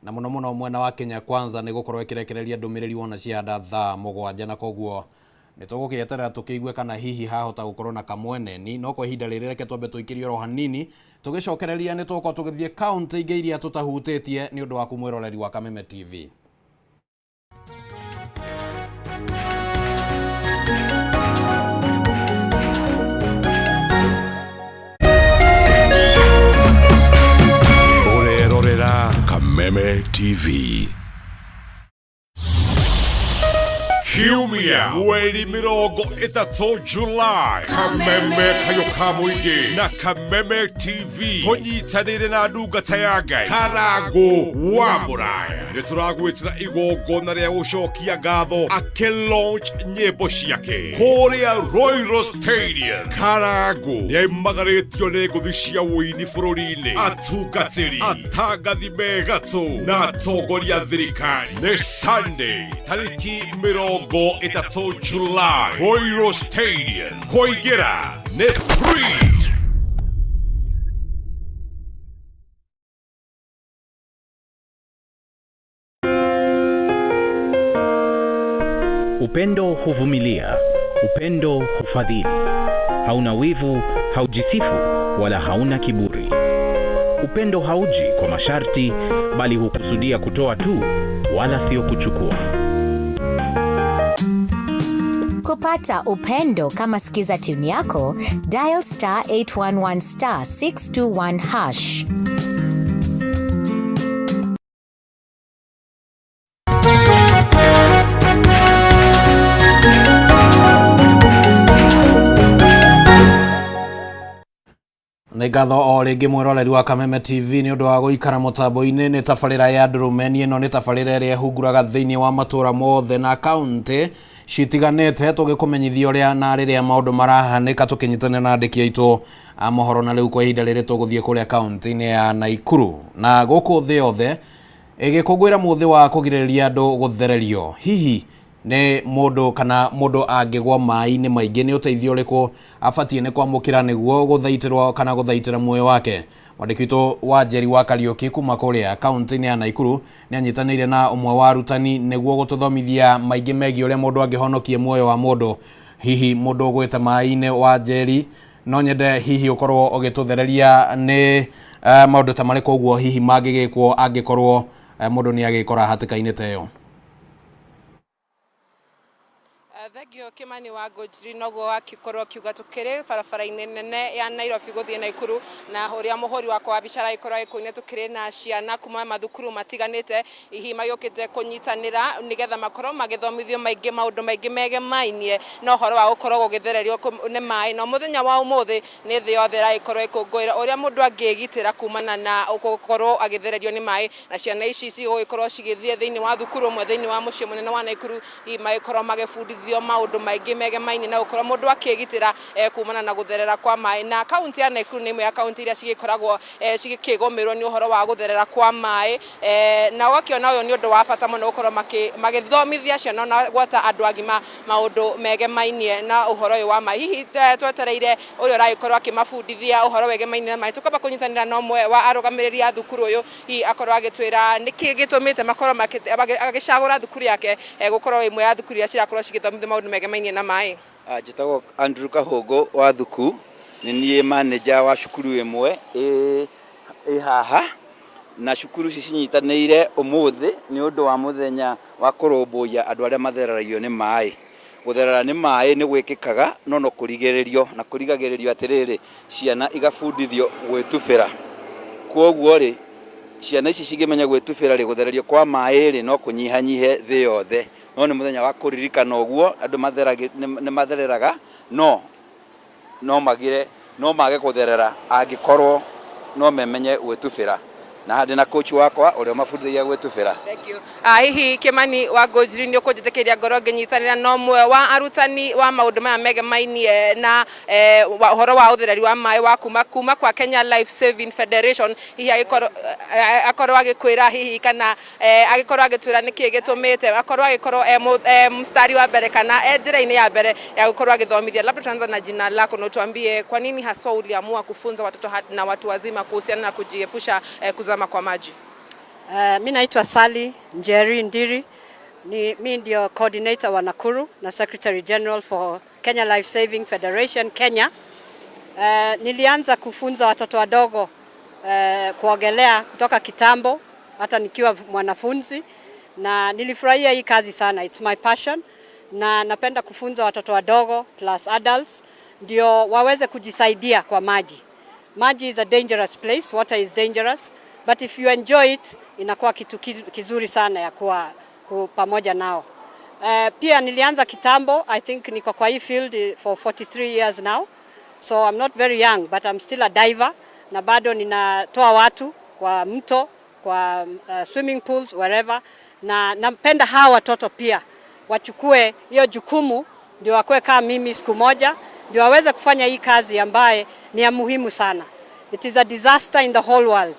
na mũno mũno mwena wa Kenya Kwanza nĩ gũkorwo ĩkĩrekereria ndũmĩrĩri wona ciahanda thaa 7, na koguo nĩ tũgũgĩeterera tũkĩigue kana hihi hahota gũkorwo na kamweneni. No kwa ihinda rĩrĩ reke twambe tũikĩrie oro hanini, tũgĩcokereria nĩ tũgũkorwo tũgĩthiĩ kaunti ingĩ iria tũtahutĩtie. Nĩ ũndũ waku mwĩroreri wa Kameme TV. Ũrerorera Kameme TV. Kiumia mweri 30 July, Kameme kayũ ka mũingĩ na Kameme TV tũnyitanĩire na ndungata ya Ngai Karangũ wa Mũraya nĩ tũragwĩtĩra igongona rĩa gũcokia ngatho akĩlaunch nyĩmbo ciake kũrĩa Royal Stadium. Karangũ nĩaimagarĩtio nĩ ngũthi cia ũini bũrũri-inĩ, atungatĩri, atangathi megatũ na atongoria a thirikari. Nĩ Sunday tarĩki 30 July, Royal Stadium, kũingĩra nĩ free. Upendo huvumilia, upendo hufadhili, hauna wivu, haujisifu wala hauna kiburi. Upendo hauji kwa masharti, bali hukusudia kutoa tu, wala sio kuchukua. Kupata upendo kama Skiza tune yako, dial star 811 star 621 hash. Nĩ ngatho o rĩngĩ mwĩroreri wa Kameme TV nĩ ũndũ wa gũikara mũtambo-inĩ. Nĩ tabarĩra ya Ndũrũmeni, ĩno nĩ tabarĩra ĩrĩa ĩhunguraga thĩinĩ wa matũra mothe na kaunti citiganĩte, tũgĩkũmenyithia ũrĩa na rĩrĩa maũndũ marahanĩka, tũkĩnyitanĩra na andĩki aitũ a mohoro. Na rĩu kwa ihinda rĩrĩ tũgũthiĩ kũrĩa kaunti-inĩ ya Naikuru, na gũkũ thĩ yothe ĩgĩkũngũĩra mũthĩ wa kũgirĩrĩria andũ gũthererio. Hihi nĩ mũndũ kana mũndũ angĩgwa maĩ-inĩ maingĩ nĩ ũteithio ũrĩkũ abatiĩ nĩ kwamũkĩra nĩguo gũthaitĩrwo kana gũthaitĩra muoyo wake? Mwandĩki witũ wa Njeri wa Kariũki kuma kũrĩa kaunti-inĩ ya Naikuru nĩ anyitanĩire na ũmwe wa arutani nĩguo gũtũthomithia maingĩ megiĩ ũrĩa mũndũ angĩhonokie muoyo wa mũndũ hihi mũndũ ũgwĩte maĩ-inĩ. Wa Njeri, no nyende hihi ũkorwo ũgĩtũthereria nĩ maũndũ ta marĩkũ ũguo hihi mangĩgĩkwo angĩkorwo mũndũ nĩ agĩkora hatĩka-inĩ ta ĩyo. Thengio Kimani wa Ngũnjiri, noguo wakikorwo kiuga tukiri barabara-inĩ nene ya Nairobi gũthiĩ Naikuru, na ũrĩa mũhũri wakwa wa biacara agĩkorwo agĩkũina, tukĩrĩ na ciana kuma mathukuru matiganĩte hihi magĩũkĩte kũnyitanĩra nĩgetha makorwo magĩthomithio maingĩ maũndũ maingĩ megemainie na ũhoro wa gũkorwo gũgĩthererio nĩ maĩ. Na mũthenya wa ũmũthĩ nĩ thĩ yothe ĩragĩkorwo ĩkũngũĩra ũrĩa mũndũ angĩgitĩra kumana na gũkorwo agĩthererio nĩ maĩ, na ciana ici cigũgĩkorwo cigĩthiĩ thĩinĩ wa thukuru ũmwe thĩinĩ wa mũciĩ mũnene wa Naikuru, hihi magĩkorwo magĩbundithio maũndũ maingĩ megemainie na gũkorwo mũndũ akĩgitĩra kumana na gũtherera kwa maĩ. Na kaunti ya Naikuru nĩ ĩmwe ya kaunti iria cigĩkoragwo cigĩkĩgũmĩrwo nĩ ũhoro wa gũtherera kwa maĩ, na ũgakĩona ũyũ nĩ ũndũ wa bata mũno gũkorwo magĩthomithia ciana na gwata andũ agima maũndũ megemainie na ũhoro ũyũ wa maĩ. Hihi twetereire ũrĩa ũragĩkorwo akĩmabundithia ũhoro wegemainie na maĩ, tũkamba kũnyitanĩra na ũmwe wa arũgamĩrĩri a thukuru ũyũ, hihi akorwo agĩtwĩra nĩkĩ gĩtũmĩte makorwo agĩcagũra thukuru yake gũkorwo ĩmwe ya thukuru iria cirakorwo cigĩthomithia maũndũ megemainie na maĩ. Njĩtagwo Andrew Kahũngũ wa Thuku, nĩ niĩ manager wa cukuru ĩmwe ĩ haha, na cukuru ici cinyitanĩire ũmũthĩ nĩ ũndũ wa mũthenya wa kũrũmbũiya andũ arĩa mathereragio nĩ maĩ. Gũtherera nĩ maĩ nĩ gwĩkĩkaga no no kũrigĩrĩrio, na kũrigagĩrĩrio atĩrĩrĩ, ciana igabundithio gwĩtubĩra. Kwoguo rĩ, ciana ici cingĩmenya gwĩtubĩra rĩ, gũthererio kwa maĩ rĩ, no kũnyihanyihe thĩ yothe. No nĩ mũthenya wa kũririkana ũguo andũ nĩ mathereraga, no no magire no mage gũtherera angĩkorwo no memenye gwĩtubĩra. Na ndĩ na coach wakwa ũrĩa ũmabundithagia gwĩtubĩra. Thank you. Hihi Kimani wa Ngũnjiri nĩ ũkũnjĩtĩkĩria ngorwo ngĩnyitanĩra na ũmwe wa arutani wa maũndũ maya megemainie na ũhoro wa ũthereri wa maĩ wa kuma kwa Kenya Life Saving Federation, hihi agĩkorwo akorwo agĩkwĩra hihi kana agĩkorwo agĩtwĩra nĩkĩ gĩtũmĩte akorwo agĩkorwo e mstari wa mbere kana e njĩra-inĩ ya mbere ya gũkorwo agĩthomithia. Labda tuanza na jina lako na utuambie kwa nini haswa uliamua kufunza watoto na watu wazima kuhusiana na kujiepusha kuzama kwa maji. Mi naitwa Sally Njeri Ndiri. Mi ndio coordinator wa Nakuru na Secretary General for Kenya Life Saving Federation Kenya. Nilianza kufunza watoto wadogo kuogelea kutoka kitambo hata nikiwa mwanafunzi, na nilifurahia hii kazi sana. It's my passion, na napenda kufunza watoto wadogo plus adults ndio waweze kujisaidia kwa maji. Maji is a dangerous place, water is dangerous, but if you enjoy it inakuwa kitu kizuri sana ya kuwa pamoja nao. Pia nilianza kitambo, I think niko kwa hii field for 43 years now. So I'm not very young, but I'm still a diver, na bado ninatoa watu kwa mto, kwa swimming pools, wherever, na napenda hawa watoto pia wachukue hiyo jukumu ndio wakuwe kama mimi siku moja, ndio waweze kufanya hii kazi ambaye ni ya muhimu sana. It is a disaster in the whole world,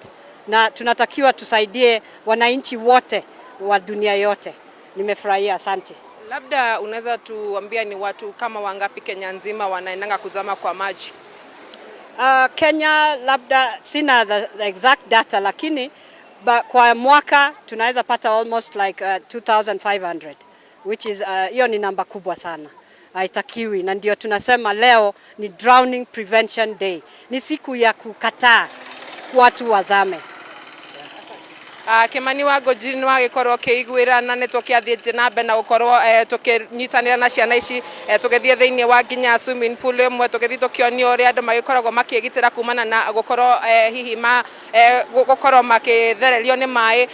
na tunatakiwa tusaidie wananchi wote wa dunia yote. Nimefurahia, asante. Labda unaweza tuambia ni watu kama wangapi Kenya nzima wanaendanga kuzama kwa maji? Kenya labda sina the exact data, lakini kwa mwaka tunaweza pata almost like 2500, which is hiyo ni namba kubwa sana. Haitakiwi, na ndio tunasema leo ni Drowning Prevention Day. Ni siku ya kukataa watu wazame. Kimani wa Ngũnjiri nĩ wagĩkorwo ũkĩiguĩra na nĩ tũkĩathiĩte na mbere na gũkorwo tũkĩnyitanĩra na ciana ici, tũgĩthiĩ thĩinĩ wa nginya swimming pool ĩmwe, tũgĩthiĩ tũkĩonio ũrĩa andũ magĩkoragwo makĩgitĩra kumana na gũkorwo hihi ma gũkorwo makĩthererio nĩ maĩ,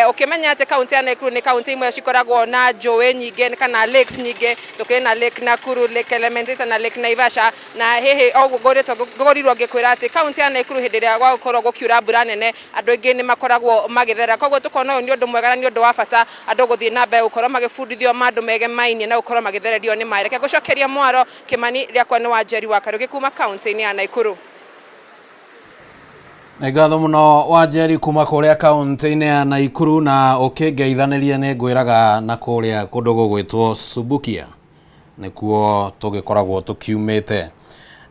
ũkĩmenya atĩ kaunti ya Nakuru nĩ kaunti imwe cikoragwo na njũĩ nyingĩ kana lakes nyingĩ. Tũkĩrĩ na Lake Nakuru, Lake Elementaita na Lake Naivasha, na hihi ũguo ngũrirwo ngĩkwĩra atĩ kaunti ya Nakuru hĩndĩ ĩrĩa gwagũkorwo gũkiura mbura nene andũ aingĩ nĩ makoragwo magĩtherera. Koguo tukona ũyũ nĩ ũndũ mwega na nĩ ũndũ wa bata andũ gũthiĩ na mbere gũkorwo magĩbundithio maũndũ megemainie na gũkorwo magĩthererio nĩ maĩ. Reke ngũcokeria mwaro Kimani, rĩakwa nĩ Wanjeri wa Kariũki kuma kaunti-inĩ ya Nakuru. Nĩ ngatho mũno Wanjeri kuma kũrĩa kaunti-inĩ ya Nakuru, na ũkĩngeithanĩria nĩ ngwĩraga na kũrĩa kũndũ gũgwĩtwo Subukia nĩkuo tũgĩkoragwo tũkiumĩte.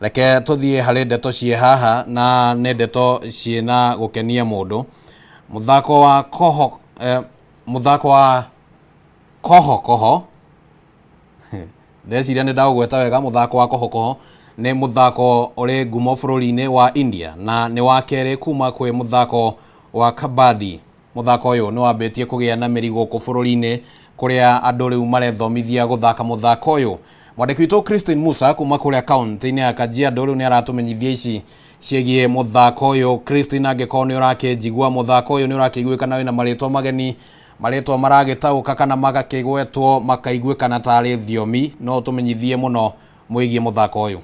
Reke tũthiĩ harĩ ndeto ciĩ haha, na nĩ ndeto ciĩna gũkenia mũndũ. Mũthako wa koho mũthako wa koho koho ndeciria nĩ ndaũgweta wega. Mũthako wa koho koho nĩ mũthako ũrĩ ngumo bũrũri-inĩ wa India na nĩ wa kerĩ kuma kwĩ mũthako wa kabadi. Mũthako ũyũ nĩ wambĩtie kũgĩa na mĩri gũkũ bũrũri-inĩ kũrĩa andũ rĩu marethomithia gũthaka mũthako ũyũ. Mwandĩki witũ Christine Musa kuma kũrĩa kaunti-inĩ ya Kajiado rĩu nĩ aratũmenyithia ici ciĩgiĩ mũthako ũyũ. Christine, angĩkorwo nĩ ũrakĩnjigua, mũthako ũyũ nĩ ũrakĩiguĩkana wĩna marĩtwa mageni, marĩtwa maragĩtaũka kana magakĩgwetwo makaiguĩkana tarĩ thiomi, no ũtũmenyithie mũno mwĩgiĩ mũthako ũyũ.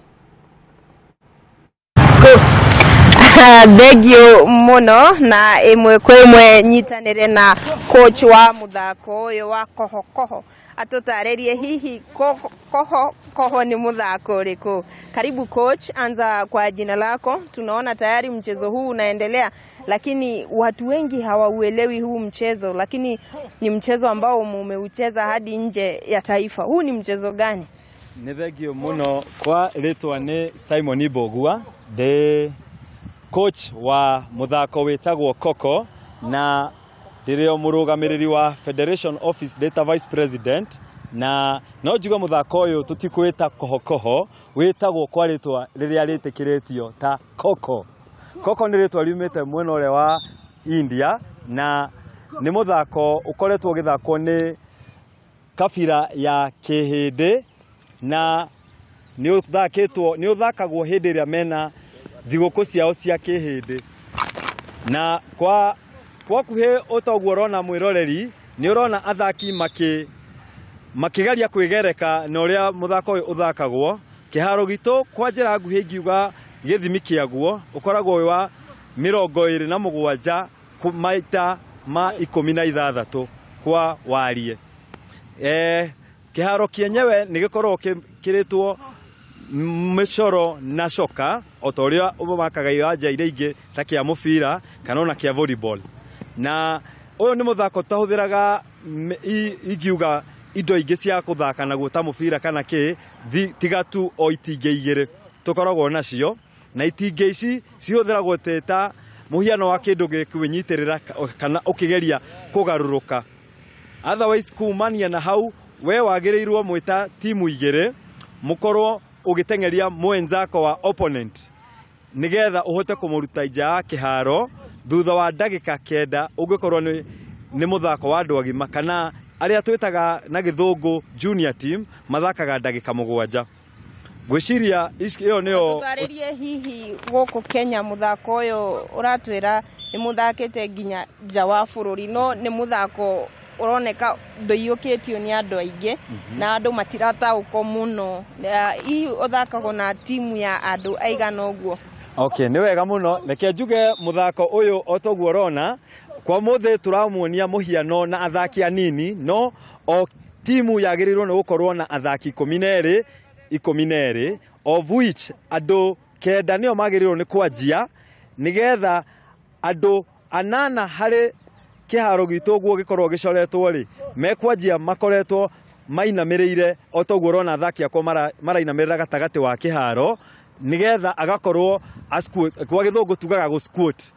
Thengio muno, na ĩmwe kwa ĩmwe nyitanĩre na coach wa mũthako ũyũ wa koho koho atũtarĩrie hihi koho koho ni mũthako ũrĩkũ. Karibu coach, anza kwa jina lako. Tunaona tayari mchezo huu unaendelea, lakini watu wengi hawauelewi huu mchezo, lakini ni mchezo ambao mumeucheza hadi nje ya taifa. Huu ni mchezo gani? Nĩ thengio mũno. Kwa rĩtwa nĩ Simon Mbogua, ndĩ coach wa mũthako wĩtagwo Koko, na ndĩrĩ o mũrũgamĩrĩri wa Federation Office Data Vice President, na no njuge mũthako ũyũ tũtikwĩta kohokoho, wĩtagwo kwa rĩtwa rĩrĩa rĩtĩkĩrĩtio ta Koko. Koko nĩ rĩtwa riumĩte mwena ũrĩa wa India, na nĩ mũthako ũkoretwo ũgĩthakwo nĩ kabira ya Kĩhĩndĩ, na nĩ ũthakĩtwo, nĩ ũthakagwo hĩndĩ ĩrĩa mena thigũkũ ciao cia Kĩhĩndĩ. Na kwa kuhĩ ũtoguo ũrona mwĩroreri, nĩ ũrona athaki makĩgeria kwĩgereka na ũrĩa mũthako ũyũ ũthakagwo. Kĩharo gitũ kwa njĩra nguhĩ ingiuga gĩthimi kĩaguo ũkoragwo wĩ wa 27 Maita ma 16 kwa warie. Kĩharo kĩenyewe nĩ gĩkoragwo kĩrĩtwo mĩcoro na coka o ta ũrĩa ũmakaga iwanja iria ingĩ ta kĩa mũbira kana ona kĩa volleyball. Na ũyũ nĩ mũthako tũhũthĩraga ingiuga indo ingĩ cia kũthaka naguo ta mũbira kana kĩ, tiga tu o itingĩ igĩrĩ tũkoragwo nacio, na itingĩ ici cihũthĩragwo ta mũhiano wa kĩndũ gĩkwĩnyitĩrĩra kana ũkĩgeria kũgarũrũka. Otherwise kumania na hau we wagĩrĩirwo mwĩta timu igĩrĩ mũkorwo ũgĩteng'eria mwenzako wa opponent nĩgetha ũhote kũmũruta nja ya kĩharo thutha wa ndagĩka 9 ũngĩkorwo nĩ mũthako wa andũ agima kana arĩa twĩtaga na gĩthũngũ junior team mathakaga ndagĩka 7. Ngwĩciria ĩyo nĩyo. Tũtarĩrie hihi gũkũ Kenya mũthako ũyũ ũratwĩra nĩ mũthakĩte nginya nja wa bũrũri, no nĩ mũthako ũroneka ndũiyũkĩtio nĩ andũ aingĩ na andũ matirataũkwo mũno. Hihi ũthakagwo na timu ya andũ aigana ũguo? Okay, nĩ wega mũno. Reke njuge mũthako ũyũ o toguo ũrona kwa mũthĩ tũramuonia mũhiano na athaki anini, no o timu yagĩrĩirwo nĩ gũkorwo na athaki 12 12, of which andũ 9 nĩo magĩrĩirwo nĩ kwanjia nĩgetha andũ 8 harĩ kĩharo gitũ ũguo gĩkorwo gĩcoretwo rĩ, mekwanjia makoretwo mainamĩrĩire o toguo ũrona athaki akwa marainamĩrĩra gatagatĩ wa kĩharo nĩgetha agakorwo kwa gĩthũngũ tugaga gũ squat.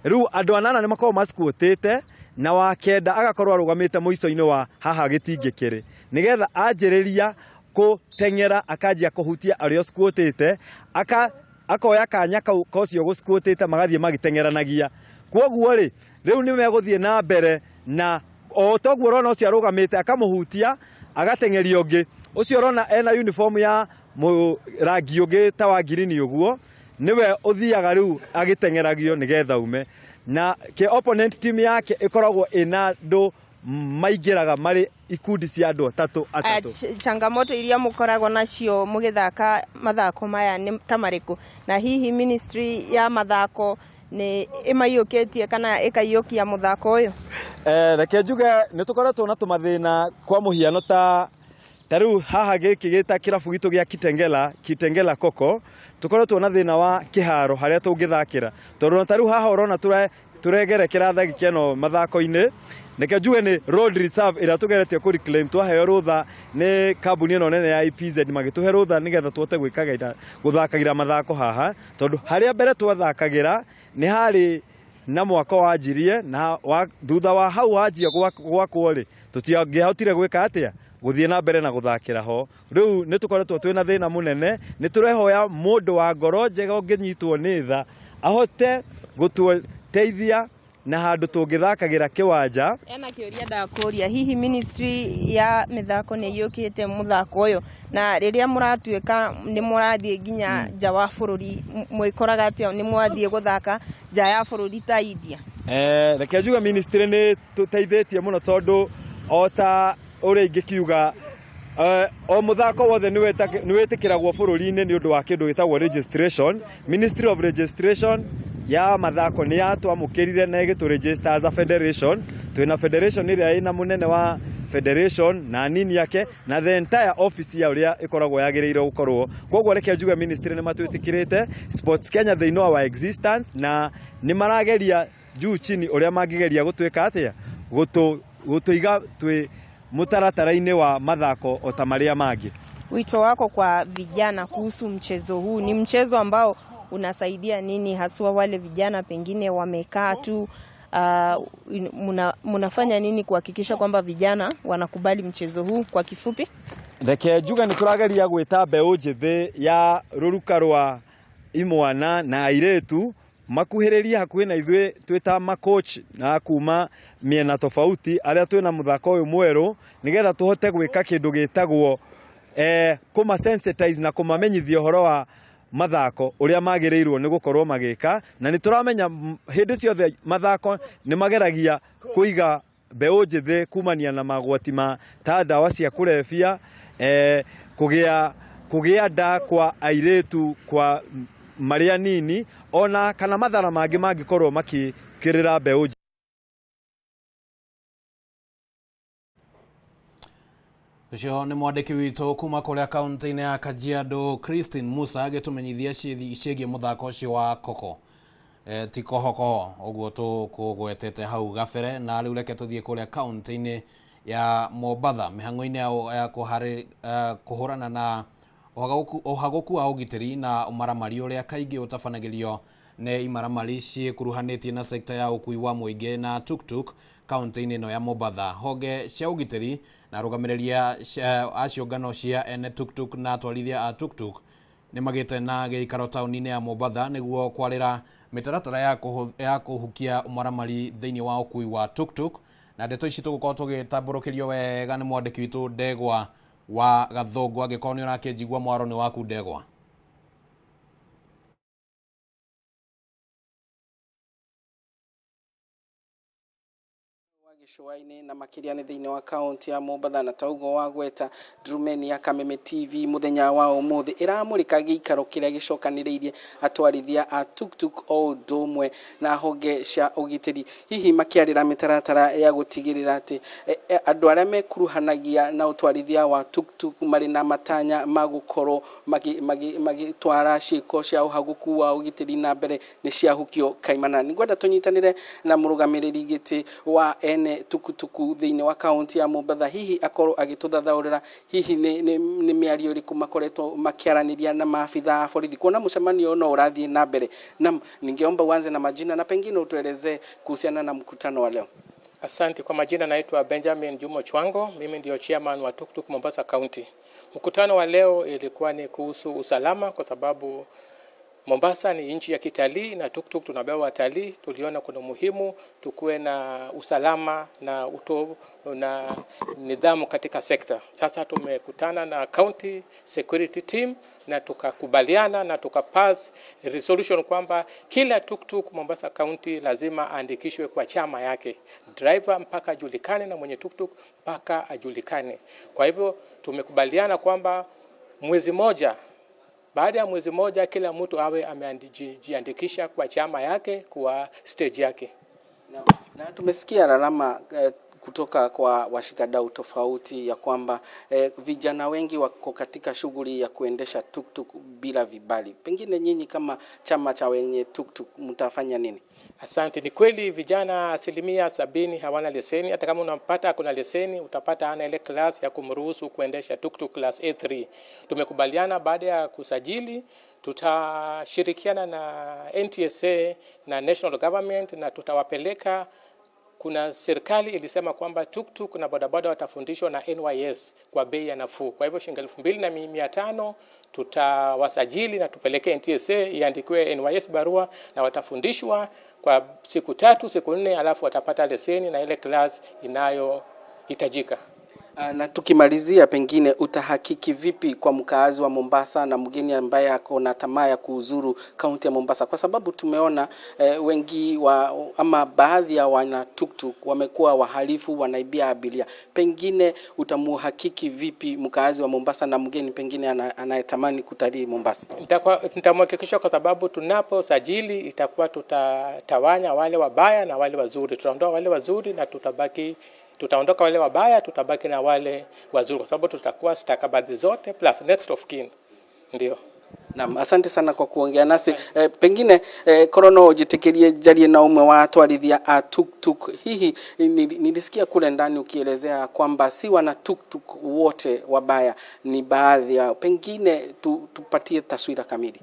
Rĩu andũ 8 nĩ makoragwo masquatĩte na wa 9 agakorwo arũgamĩte mũico-inĩ wa haha gĩtingĩ kĩrĩ nĩgetha anjĩrĩria kũteng'era akanjia kũhutia arĩa squatĩte, akoya kanya kau kocio gũsquatĩte magathiĩ magĩteng'eranagia. Kwoguo rĩ, rĩu nĩ megũthiĩ na mbere na o toguo ũrona ũcio arũgamĩte akamũhutia agateng'eria ũngĩ ũcio ũrona ena uniform ya rangi ũngĩ ta wa ngirini ũguo nĩwe ũthiaga rĩu agĩteng'eragio nĩgetha ume na ke opponent team yake ĩkoragwo ĩna andũ maingĩraga marĩ ikundi cia andũ atatũ atatũ. Changamoto iria mũkoragwo nacio mũgĩthaka mathako maya nĩ ta marĩkũ, na hihi ministry ya mathako nĩ ĩmaiyũkĩtie kana ĩkaiyũkia mũthako ũyũ? Reke njuge nĩ tũkoretwo na tũmathĩna kwa mũhiano ta rĩu haha gĩkĩ gĩta kĩrabu gitũ gĩa Kitengela Koko tũkoretwo na thĩna wa kĩharo harĩa tũngĩthakĩra tondũ ta rĩu haha ũrona tũregerekera thagĩka ĩno mathako-inĩ. Reke njuge nĩ road reserve ĩrĩa tũgeretie kũ reclaim, twaheo rũtha nĩ kambuni ĩno nene ya EPZ magĩtũhe rũtha nĩgetha tũhote gũthakagĩra mathako haha tondũ harĩa mbere twathakagĩra nĩ harĩ na mwako wanjirie na thutha wa hau wanjia gwakwo rĩ tũtiangĩahotire gwĩka atĩa gũthiĩ na mbere na gũthakĩra ho. Rĩu nĩ tũkoretwo twĩna thĩna mũnene, nĩ tũrehoya mũndũ wa ngoro njega ũngĩnyitwo nĩ tha ahote gũtũteithia na handũ tũngĩthakagĩra kĩwanja. Ena kĩũria ndakũria, hihi ministry ya mĩthako nĩ ĩiyũkĩte mũthako ũyũ, na rĩrĩa mũratuĩka nĩ mũrathiĩ nginya nja wa bũrũri mwĩkoraga atĩa nĩ mwathiĩ gũthaka nja ya bũrũri ta India? Reke njuge ministry nĩ tũteithĩtie mũno tondũ o ta ũrĩa ingĩkiuga o mũthako wothe nĩ wĩtĩkĩragwo bũrũri-inĩ nĩ ũndũ wa kĩndũ gĩtagwo registration. Ministry of Registration ya mathako nĩ yatwamũkĩrire na ĩgĩtũ register as a federation. Twĩna federation ĩrĩa ĩna mũnene wa federation na nini yake na the entire office ya ũrĩa ĩkoragwo yagĩrĩirwo gũkorwo. Koguo reke njuge ministry nĩ matwĩtĩkĩrĩte, Sports Kenya they know our existence na nĩ marageria juu chini ũrĩa mangĩgeria gũtwĩka atĩa gũtũiga twĩ mũtaratara-inĩ wa mathako o ta marĩa mangĩ. Wito wako kwa vijana kuhusu mchezo huu, ni mchezo ambao unasaidia nini haswa wale vijana pengine wamekaa tu? Mnafanya nini kuhakikisha kwamba vijana wanakubali mchezo huu? Kwa kifupi, reke njuge nĩ tũrageria gwĩta mbeũ njĩthĩ ya rũruka rwa imwana na airĩtu makuhĩrĩrie hakuhĩ na ithuĩ twĩta macoach na kuma mĩena tofauti arĩa twĩna mũthako ũyũ mwerũ nĩgetha tũhote gwĩka kĩndũ gĩtagwo kũma sensitize na kũmamenyithia ũhoro wa mathako ũrĩa magĩrĩirwo nĩ gũkorwo magĩka, na nĩ tũramenya hĩndĩ ciothe mathako nĩ mageragia kũiga mbeũ njĩthĩ kumania na magwati ma ta ndawa cia kũrebia, kũgĩa nda kwa airĩtu kwa marĩa nini ona kana mathara mangĩ mangĩkorwo makĩkĩrĩra mbeũ. Ũcio nĩ mwandĩki witũ kuma kũrĩa kaunti-inĩ ya Kajiado Christine Musa agĩtũmenyithia ciĩgiĩ mũthako ũcio wa koko ti kohokoho ũguo tũkũgwetete hau gabere. Na rĩu reke tũthiĩ kũrĩa kaunti-inĩ ya Mombatha mĩhang'o-inĩ ya kũhũrana na ũhagũku wa ũgitĩri na ũmaramari ũrĩa kaingĩ ũtabanagĩrio nĩ imaramari ciĩkuruhanĩtie na sekta ya ũkui wa mũingĩ na tuktuk kaunti-inĩ ĩno ya Mombatha. Honge cia ũgitĩri na arũgamĩrĩri a ciũngano cia ene tuktuk na atwarithia a tuktuk nĩ magĩte na gĩikaro taũni-inĩ ya Mombatha nĩguo kwarĩra mĩtaratara ya kũhukia ũmaramari thĩinĩ wa ũkui wa tuktuk. Na ndeto ici tũgũkorwo tũgĩtambũrũkĩrio wega nĩ mwandĩki witũ Ndegwa wa Gathũngũ. Angĩkorwo nĩ ũrakĩnjigua, mwaro nĩ waku Ndegwa. Gĩcũa-inĩ na makĩria nĩ thĩinĩ wa kaunti ya Mombatha, na taugo wa gweta Ndurumeni ya Kameme TV mũthenya wa ũmũthĩ ĩramũrĩka gĩikaro kĩrĩa gĩcokanĩrĩirie atwarithia a tuktuk o ũndũ ũmwe na honge cia ũgitĩri, hihi makĩarĩra mĩtaratara ya gũtigĩrĩra atĩ andũ arĩa mekuruhanagia na ũtwarithia wa tuktuk marĩ na matanya ma gũkorwo magĩtwara ciĩko cia ũhagũku wa ũgitĩri na mbere nĩ ciahukio kaimana. Nĩngwenda tũnyitanĩre na mũrũgamĩrĩri gĩtĩ wa ene tukutuku thĩinĩ wa kaunti ya Mombatha, hihi akorwo agĩtũthathaũrĩra hihi nĩ mĩario ĩrĩkũ makoretwo makĩaranĩria na maabitha a borithi kuona mũcemanio no ũrathiĩ na mbere. Naam, ningeomba uanze na majina na pengine utuelezee kuhusiana na mkutano wa leo. Asante. Kwa majina naitwa Benjamin Jumo Chwango, mimi ndio chairman wa Tuktuk Mombasa County. Mkutano wa leo ilikuwa ni kuhusu usalama, kwa sababu Mombasa ni nchi ya kitalii na tuktuk tunabeba watalii. Tuliona kuna umuhimu tukuwe na usalama na uto, na nidhamu katika sekta. Sasa tumekutana na county security team na tukakubaliana na tukapass resolution kwamba kila tuktuk Mombasa County lazima aandikishwe kwa chama yake, driver mpaka ajulikane na mwenye tuktuk mpaka ajulikane. Kwa hivyo tumekubaliana kwamba mwezi moja baada ya mwezi moja kila mtu awe amejiandikisha kwa chama yake, kwa stage yake. Na tumesikia lalama kutoka kwa washikadau tofauti ya kwamba vijana wengi wako katika shughuli ya kuendesha tuktuk bila vibali. Pengine nyinyi kama chama cha wenye tuktuk mtafanya nini? Asante. Ni kweli vijana 70% hawana leseni. Hata kama unampata kuna leseni, utapata hana ile class ya kumruhusu kuendesha tuktuk class A3. Tumekubaliana baada ya kusajili tutashirikiana na NTSA na national government na tutawapeleka. Kuna serikali ilisema kwamba tuktuk na bodaboda watafundishwa na NYS kwa bei ya nafuu. Kwa hivyo shilingi 2500 tutawasajili na tupeleke NTSA iandikiwe NYS barua na watafundishwa kwa siku 3 siku 4, alafu watapata leseni na ile class inayohitajika. Na tukimalizia, pengine utahakiki vipi kwa mkaazi wa Mombasa na mgeni ambaye ako na tamaa ya kuuzuru kaunti ya Mombasa, kwa sababu tumeona wengi wa ama baadhi ya wana tuktuk wamekuwa wahalifu, wanaibia abiria. Pengine utamuhakiki vipi mkaazi wa Mombasa na mgeni pengine anayetamani kutalii Mombasa? Nitamhakikisha kwa sababu tunaposajili itakuwa tutatawanya wale wabaya na wale wazuri. Tutaondoa wale wazuri na tutaondoka wale wabaya, tutabaki na wale wazuri, kwa sababu tutakuwa stakabadhi zote plus next of kin. Ndio. Naam, asante sana kwa kuongea nasi. Pengine korono jitikirie jarie na umwe wa atwarithia a tuktuk. Hihi nilisikia kule ndani ukielezea kwamba si wana tuktuk wote wabaya, ni baadhi yao. Pengine tupatie taswira kamili.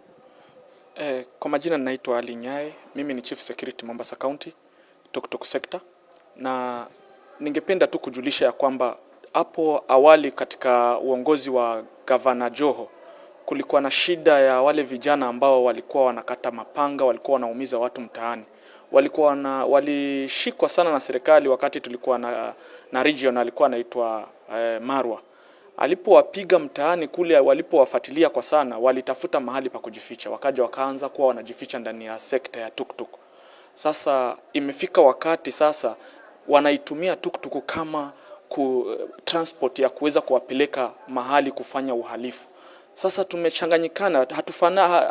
Kwa majina ninaitwa Ali Nyae, mimi ni Chief Security Mombasa County tuktuk sector, na ningependa tu kujulisha ya kwamba hapo awali katika uongozi wa Gavana Joho kulikuwa na shida ya wale vijana ambao walikuwa wanakata mapanga, walikuwa wanaumiza watu mtaani. Walishikwa sana na serikali wakati tulikuwa na region alikuwa anaitwa Marwa. Alipowapiga mtaani kule, walipowafuatilia kwa sana, walitafuta mahali pa kujificha, wakaja wakaanza kuwa wanajificha ndani ya sekta ya tuktuk. Sasa imefika wakati sasa wanaitumia tuktuk kama transport ya kuweza kuwapeleka mahali kufanya uhalifu. Sasa tumechanganyikana,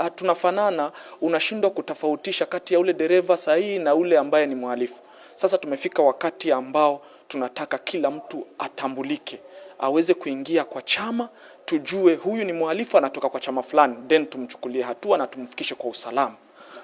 hatunafanana, unashindwa kutofautisha kati ya ule dereva sahihi na ule ambaye ni mhalifu. Sasa tumefika wakati ambao tunataka kila mtu atambulike, aweze kuingia kwa chama, tujue huyu ni mhalifu anatoka kwa chama fulani, then tumchukulie hatua na tumfikishe kwa usalama.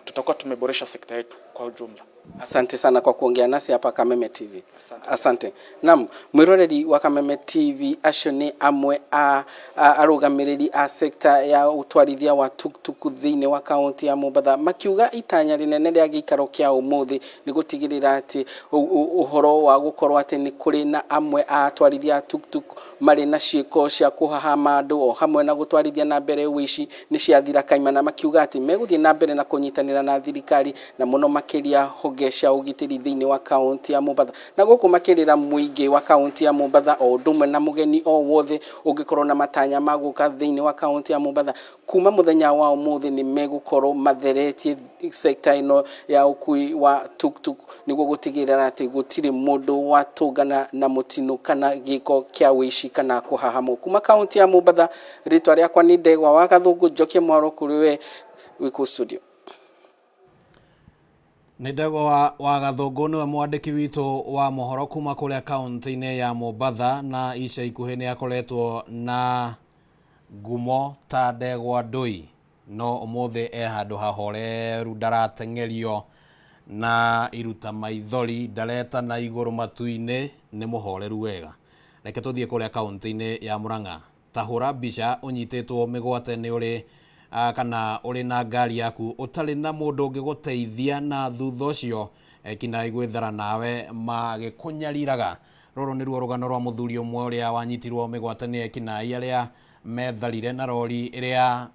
Tutakuwa tumeboresha sekta yetu kwa ujumla. Asante sana kwa kuongea nasi hapa Kameme TV. Asante, asante. Nam mwiroreri wa Kameme TV, acio nĩ amwe a arũgamĩrĩri a sekta ya ũtwarithia wa tuktuk thĩinĩ wa kaunti ya Mombatha, makiuga itanya rĩnene rĩa gĩikaro kĩa ũmũthĩ nĩ gũtigĩrĩra atĩ ũhoro wa gũkorwo atĩ nĩ kũrĩ na amwe a atwarithia a tuktuk marĩ na ciĩko cia kũhahama andũ o hamwe na gũtwarithia na mbere ũici nĩ ciathira kaimana, makiuga atĩ megũthiĩ na mbere na kũnyitanĩra na thirikari na mũno makĩria honge cia ũgitĩri thĩinĩ wa kaunti ya Mombatha, na gũkũ makĩrĩra mũingĩ wa kaunti ya Mombatha o ũndũ ũmwe na mũgeni o wothe ũngĩkorwo na matanya ma gũka thĩinĩ wa kaunti ya Mombatha kuma mũthenya wa ũmũthĩ nĩ megũkorwo matheretie sekta ĩno ya ũkui wa tuktuk nĩguo gũtigĩrĩra atĩ gũtirĩ mũndũ watũngana na mũtino kana gĩko kĩa ũici kana kũhahamwo. Kuma kaunti ya Mombatha, rĩtwa rĩakwa nĩ Ndegwa wa Gathũngũ, njokie mwaro kũrĩ we wĩ studio. Nĩ Ndegwa wa Gathũngũ, nĩwe mwandĩki witũ wa mohoro kuma kũrĩa kaunti-inĩ ya Mombatha, na ica ikuhĩ nĩ akoretwo na ngumo ta Ndegwa Ndũi, no ũmũthĩ e handũ hahoreru, ndarateng'erio na iruta maithori, ndareta na igũrũ matu-inĩ, nĩ mũhoreru wega. Reke tũthiĩ kũrĩa kaunti-inĩ ya Murang'a. Ta hũra mbica ũnyitĩtwo mĩgwate nĩ ũrĩ kana ũrĩ na ngari yaku ũtarĩ na mũndũ ũngĩgũteithia, na thutha ũcio ekinaĩ gwĩthara nawe magĩkũnyariraga. Rũrũ nĩruo rũgano rwa mũthuri ũmwe ũrĩa wanyitirwo mĩgwate nĩ ekinaĩ arĩa metharire na rori ĩrĩa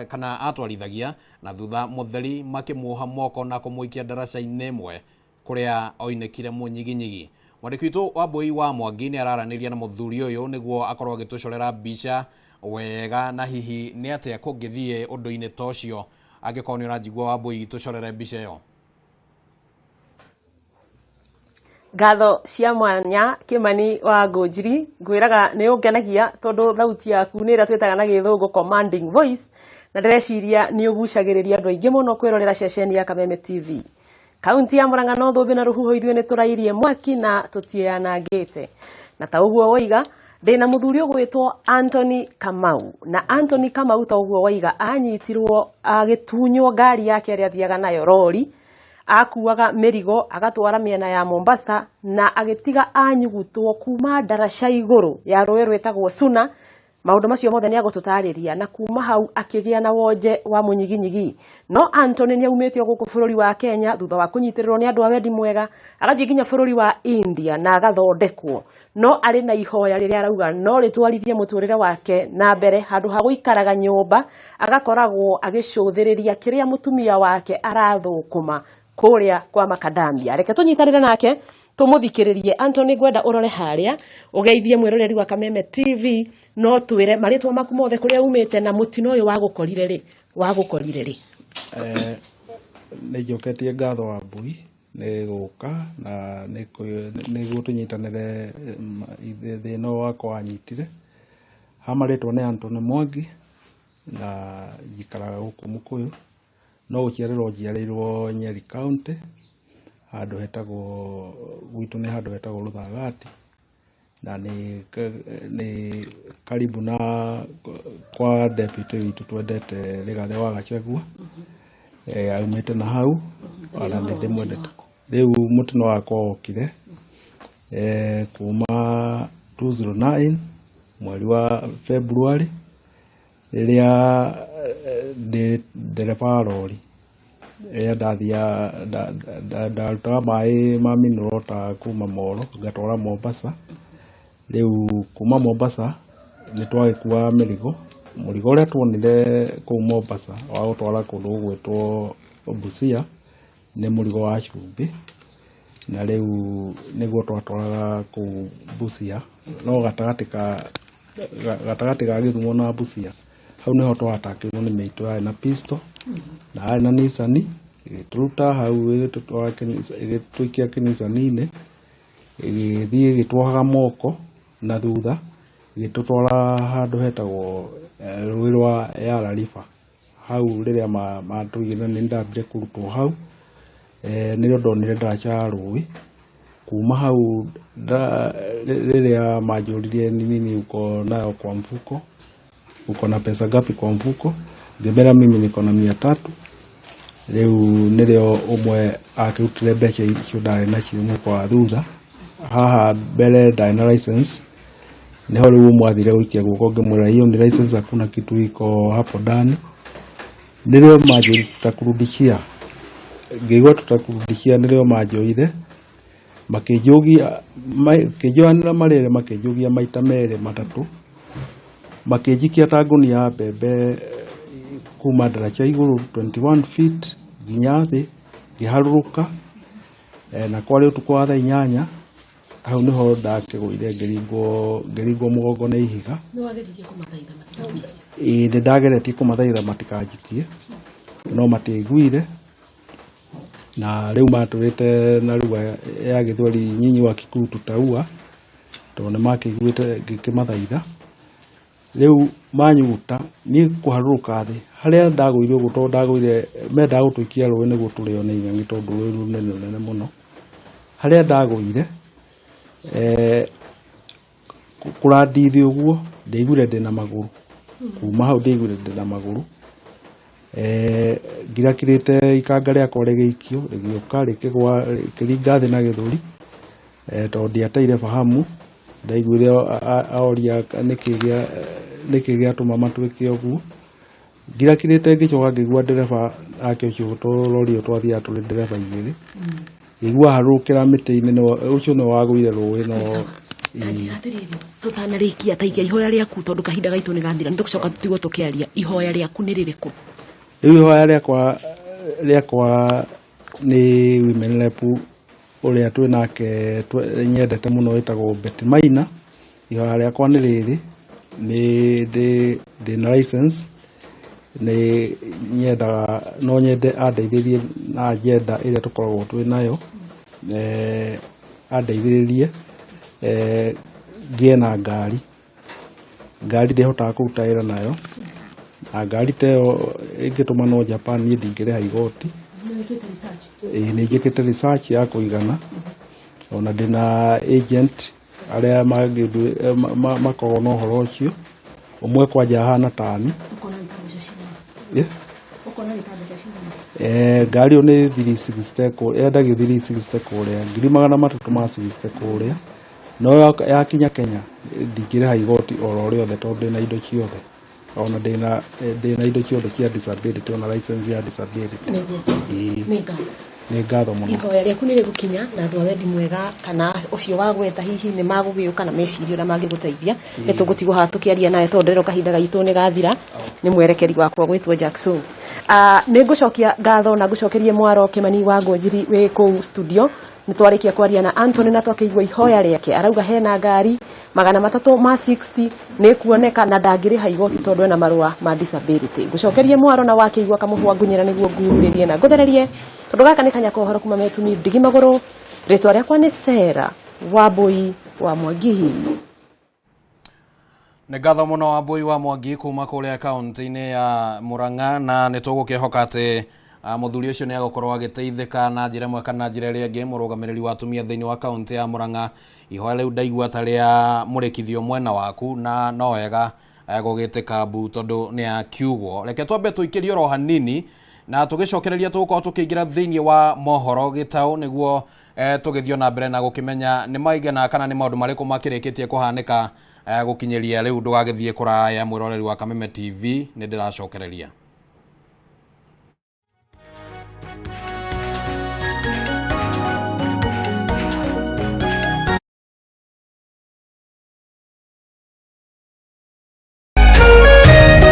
kana atwarithagia, na thutha mũtheri makĩmuoha moko na kũmũikia ndaraca-inĩ ĩmwe kũrĩa oinĩkire mũnyiginyigi. Mwandĩki witũ Wambui wa Mwangi nĩ araranĩria na mũthuri ũyũ nĩguo akorwo agĩtũcorera mbica wega na hihi nĩ atĩa kũngĩthiĩ ũndũ-inĩ ta ũcio. Angĩkorwo nĩ ũranjigua Wambui, tũcorere mbica ĩyo. Ngatho cia mwanya Kimani wa Ngũnjiri, ngwĩraga nĩ ũngenagia tondũ thauti yaku nĩ ĩrĩa twĩtaga na gĩthũngũ commanding voice, na ndĩreciria nĩ ũgucagĩrĩria andũ aingĩ mũno kwĩrorera ceceni ya Kameme TV. Kaunti ya Murang'a no thũmbĩ na rũhuho, ithuĩ nĩ tũrairie mwaki na tũtianangĩte. Na ta ũguo woiga, ndĩna mũthuri ũgwĩtwo Anthony Kamau, na Anthony Kamau ta ũguo woiga anyitirwo agĩtunywo ngari yake ĩrĩa athiaga nayo rori, akuaga mĩrigo agatwara mĩena ya Mombasa, na agĩtiga anyugutwo kuma ndaraca igũrũ ya rũĩ rwĩtagwo Suna. Maũndũ macio mothe nĩ agũtũtarĩria, na kuma hau akĩgĩa na wonje wa mũnyiginyigi. No Anthony nĩ aumĩte gũkũ bũrũri wa Kenya thutha wa kũnyitĩrĩrwo nĩ andũ a wendi mwega, agathiĩ nginya bũrũri wa India na agathondekwo, no arĩ na ihoya rĩrĩa arauga no rĩtwarithie mũtũrĩre wake na mbere. Handũ ha gũikaraga nyũmba agakoragwo agĩcũthĩrĩria kĩrĩa mũtumia wake arathũkũma kũrĩa kwa makadamia. Reke tũnyitanĩre nake tũmũthikĩrĩrie. Anthony, ngwenda ũrore harĩa ũgeithie mwĩroreri wa Kameme TV, no twĩre marĩtwa maku mothe, kũrĩa umĩte, na mũtino ũyũ wagũkorire rĩ, wagũkorire rĩ? Nĩ njoketie ngatho Wambui nĩ gũka na nĩguo tũnyitanĩre thĩna ũyũ wakwa wanyitire. Ha marĩtwa nĩ Anthony Mwangi na njikaraga gũkũ Mũkũyũ, no gũciarĩrwo njiarĩirwo Nyeri County, handũ hetagwo gwitũ nĩ handũ hetagwo Rũthagati, na nĩ karibu na kwa deputy witũ twendete Rigathĩ wa Gachagua. Aumĩte na hau ona nĩ ndĩmwendete. Rĩu mũtino wakwa wokire kuma 209 mweri wa February, rĩrĩa ndĩ ndereba wa rori rĩrĩa ndarutaga maĩ ma mineral water kuma Molo ngatwara Mombasa. Rĩu kuma Mombasa nĩ twagĩkuaga mĩrigo, mũrigo ũrĩa tuonire kũu Mombasa wa gũtwara kũndũ gũgwĩtwo Busia nĩ mũrigo wa cumbĩ, na rĩu nĩguo twatwaraga kũu Busia, no gatagatĩ ga Gĩthumo na Busia hau nĩho twatakĩirwo nĩ mĩitũ yarĩ na pistol na yarĩ na Nissan, ĩgĩtũruta hau ĩgĩtũikia kĩnicani-inĩ, ĩgĩthiĩ ĩgĩtwohaga moko na thutha, ĩgĩtũtwara handũ hetagwo rũĩ rwa Yala River. Hau rĩrĩa matũigire nĩ ndambire kũrutwo hau, nĩrĩo ndonire ndaraca ya rũĩ. Kuma hau rĩrĩa manjũririe ni nini uko nayo kwa mfuko, uko na pesa ngapi kwa mfuko, ngĩmera mimi niko na 300. Rĩu nĩrĩo ũmwe akĩrutire mbeca icio ndarĩ nacio mũhuko wa thutha. Haha mbere ndarĩ na license, niho rĩu ũmwe athire gũikia guoko, ngĩmwĩra hiyo ni license, hakuna kitu iko hapo ndani. Nĩrĩo manjũririe tutakurudishia, ngĩigua tutakurudishia, nĩrĩo manjoire makĩnjũgia, makĩnjoanĩra marĩrĩ, makĩnjũgia maita merĩ matatũ, makĩnjikia ta ngũnia ya mbembe kuma ndaraca igũrũ 21 feet nginya thĩ, ngĩharũrũka na kwarĩ ũtukũ wa thaa 8, hau nĩho ndakĩgũire ngĩringwo mũgongo nĩ ihiga. Ĩĩ nĩ ndageretie kũmathaitha matikanjikie, no matiaiguire, na rĩu matũrĩte na lugha ya Gĩthweri, nyinyi wa Kikuyu tutaua, tondũ nĩ makĩiguĩte ngĩkĩmathaitha. Rĩu manyuguta niĩ kũharũrũka thĩ harĩa ndagũire ũguo, tondũ ndagũire mendaga gũtũikia rũĩ nĩguo tũrĩo nĩ ing'ang'i, tondũ rũĩ rũu nĩ rũnene mũno. Harĩa ndagũire kũrandithi ũguo ndiaiguire ndĩna magũrũ, kuma hau ndiaiguire ndĩna magũrũ. Ngirakirĩte ikanga rĩakwa rĩgĩikio, rĩgĩũka rĩkĩgwa, rĩkĩringa thĩ na gĩthũri, tondũ ndiateire fahamu. Ndaiguire oria nĩkĩ gĩatũma matuĩke ũguo. Ngirakirĩte ngĩcoka ngĩigua ndereba ake ũcio, tondũ rori ĩyo twathiaga tũrĩ ndereba igĩrĩ, ngĩigua aharũrũkĩra mĩtĩ-inĩ, ũcio nĩwe wagũire rũĩ. No Njĩra atĩrĩrĩ, tũtanarĩkia, ta ikia ihoya rĩaku, tondũ kahinda gaitũ nĩ gathira, nĩ tũgũcoka tũtigwo tũkĩaria. Ihoya rĩaku nĩ rĩrĩkũ? Rĩu ihoya rĩakwa nĩ women rep ũrĩa twĩ nake nyendete mũno wĩtagwo Betty Maina. Ihoya rĩakwa nĩ rĩrĩ, nĩ ndĩ na license, nĩ nyendaga, no nyende andeithĩrĩrie na agenda ĩrĩa tũkoragwo twĩ nayo, andeithĩrĩrie ngĩe na ngari. Ngari ndĩhotaga kũruta wĩra nayo, na ngari ta ĩyo ĩngĩtũmanwo Japan niĩ ndingĩrĩha igoti. Ĩĩ nĩ njĩkĩte research ya kũigana, ona ndĩna agent arĩa makoragwo na ũhoro ũcio, ũmwe kwanja ahana tani. Ngari ĩyo nĩ 360, yendagio 360 kũrĩa, 360,000 kũrĩa, no yakinya Kenya ndingĩrĩha igoti oro rĩothe, tondũ ndĩna indo ciothe, ona ndĩna indo ciothe cia disability, ona license ya disability. Nĩ ngatho mũno. Ihoya rĩaku nĩ rĩgũkinya na andũ a wendi mwega, kana ũcio wa gwetha hihi nĩ magũgĩũka na meciria ũrĩa mangĩgũteithia. Nĩ tũgũtigwo haha tũkĩaria nawe, tondũ ndĩrona kahinda gaitũ nĩ gathira. Nĩ mwerekeri wakwa gwĩtwo Jackson. Nĩ ngũcokia ngatho na ngũcokerie mwaro Kĩmani wa Ngũnjiri wĩ kũu studio. Nĩ twarĩkia kwaria na Anthony na twakĩigua ihoya rĩake, arauga hena ngari 360 nĩ kuoneka na ndangĩrĩha igoti tondũ ena marũa ma disability. Ngũcokerie mwaro na wakĩigua kamũhwa ngunyĩra nĩguo ngururĩrie na ngũthererie, tondũ gaka nĩ kanya ka ũhoro kuma metumi ndigi magũrũ. Rĩtwa rĩakwa nĩ Sarah Wambui wa Mwangi. Nĩ ngatho mũno Wambui wa Mwangi kuma kũrĩa kaunti-inĩ ya Murang'a, na nĩ tũgũkĩhoka atĩ mũthuri ũcio nĩ agũkorwo agĩteithĩka na njĩra ĩmwe kana njĩra ĩrĩa ĩngĩ. Mũrũgamĩrĩri wa atumia thĩinĩ wa kaunti ya Murang'a, ihoya rĩu ndaigua ta rĩa mũrĩkithio mwena waku, na no wega gũgĩtĩka mbu tondũ nĩ akiugwo. Reke twambe tũikĩrie oro hanini na tũgĩcokereria tũgũkorwo tũkĩingĩra thĩinĩ wa mohoro gĩtaũ, nĩguo tũgĩthiĩ na mbere na gũkĩmenya nĩ maigana kana nĩ maũndũ marĩkũ makĩrĩkĩtie kũhanĩka gũkinyĩria rĩu. Ndũgagĩthiĩ kũraya, mwĩroreri wa Kameme TV, nĩ ndĩracokereria.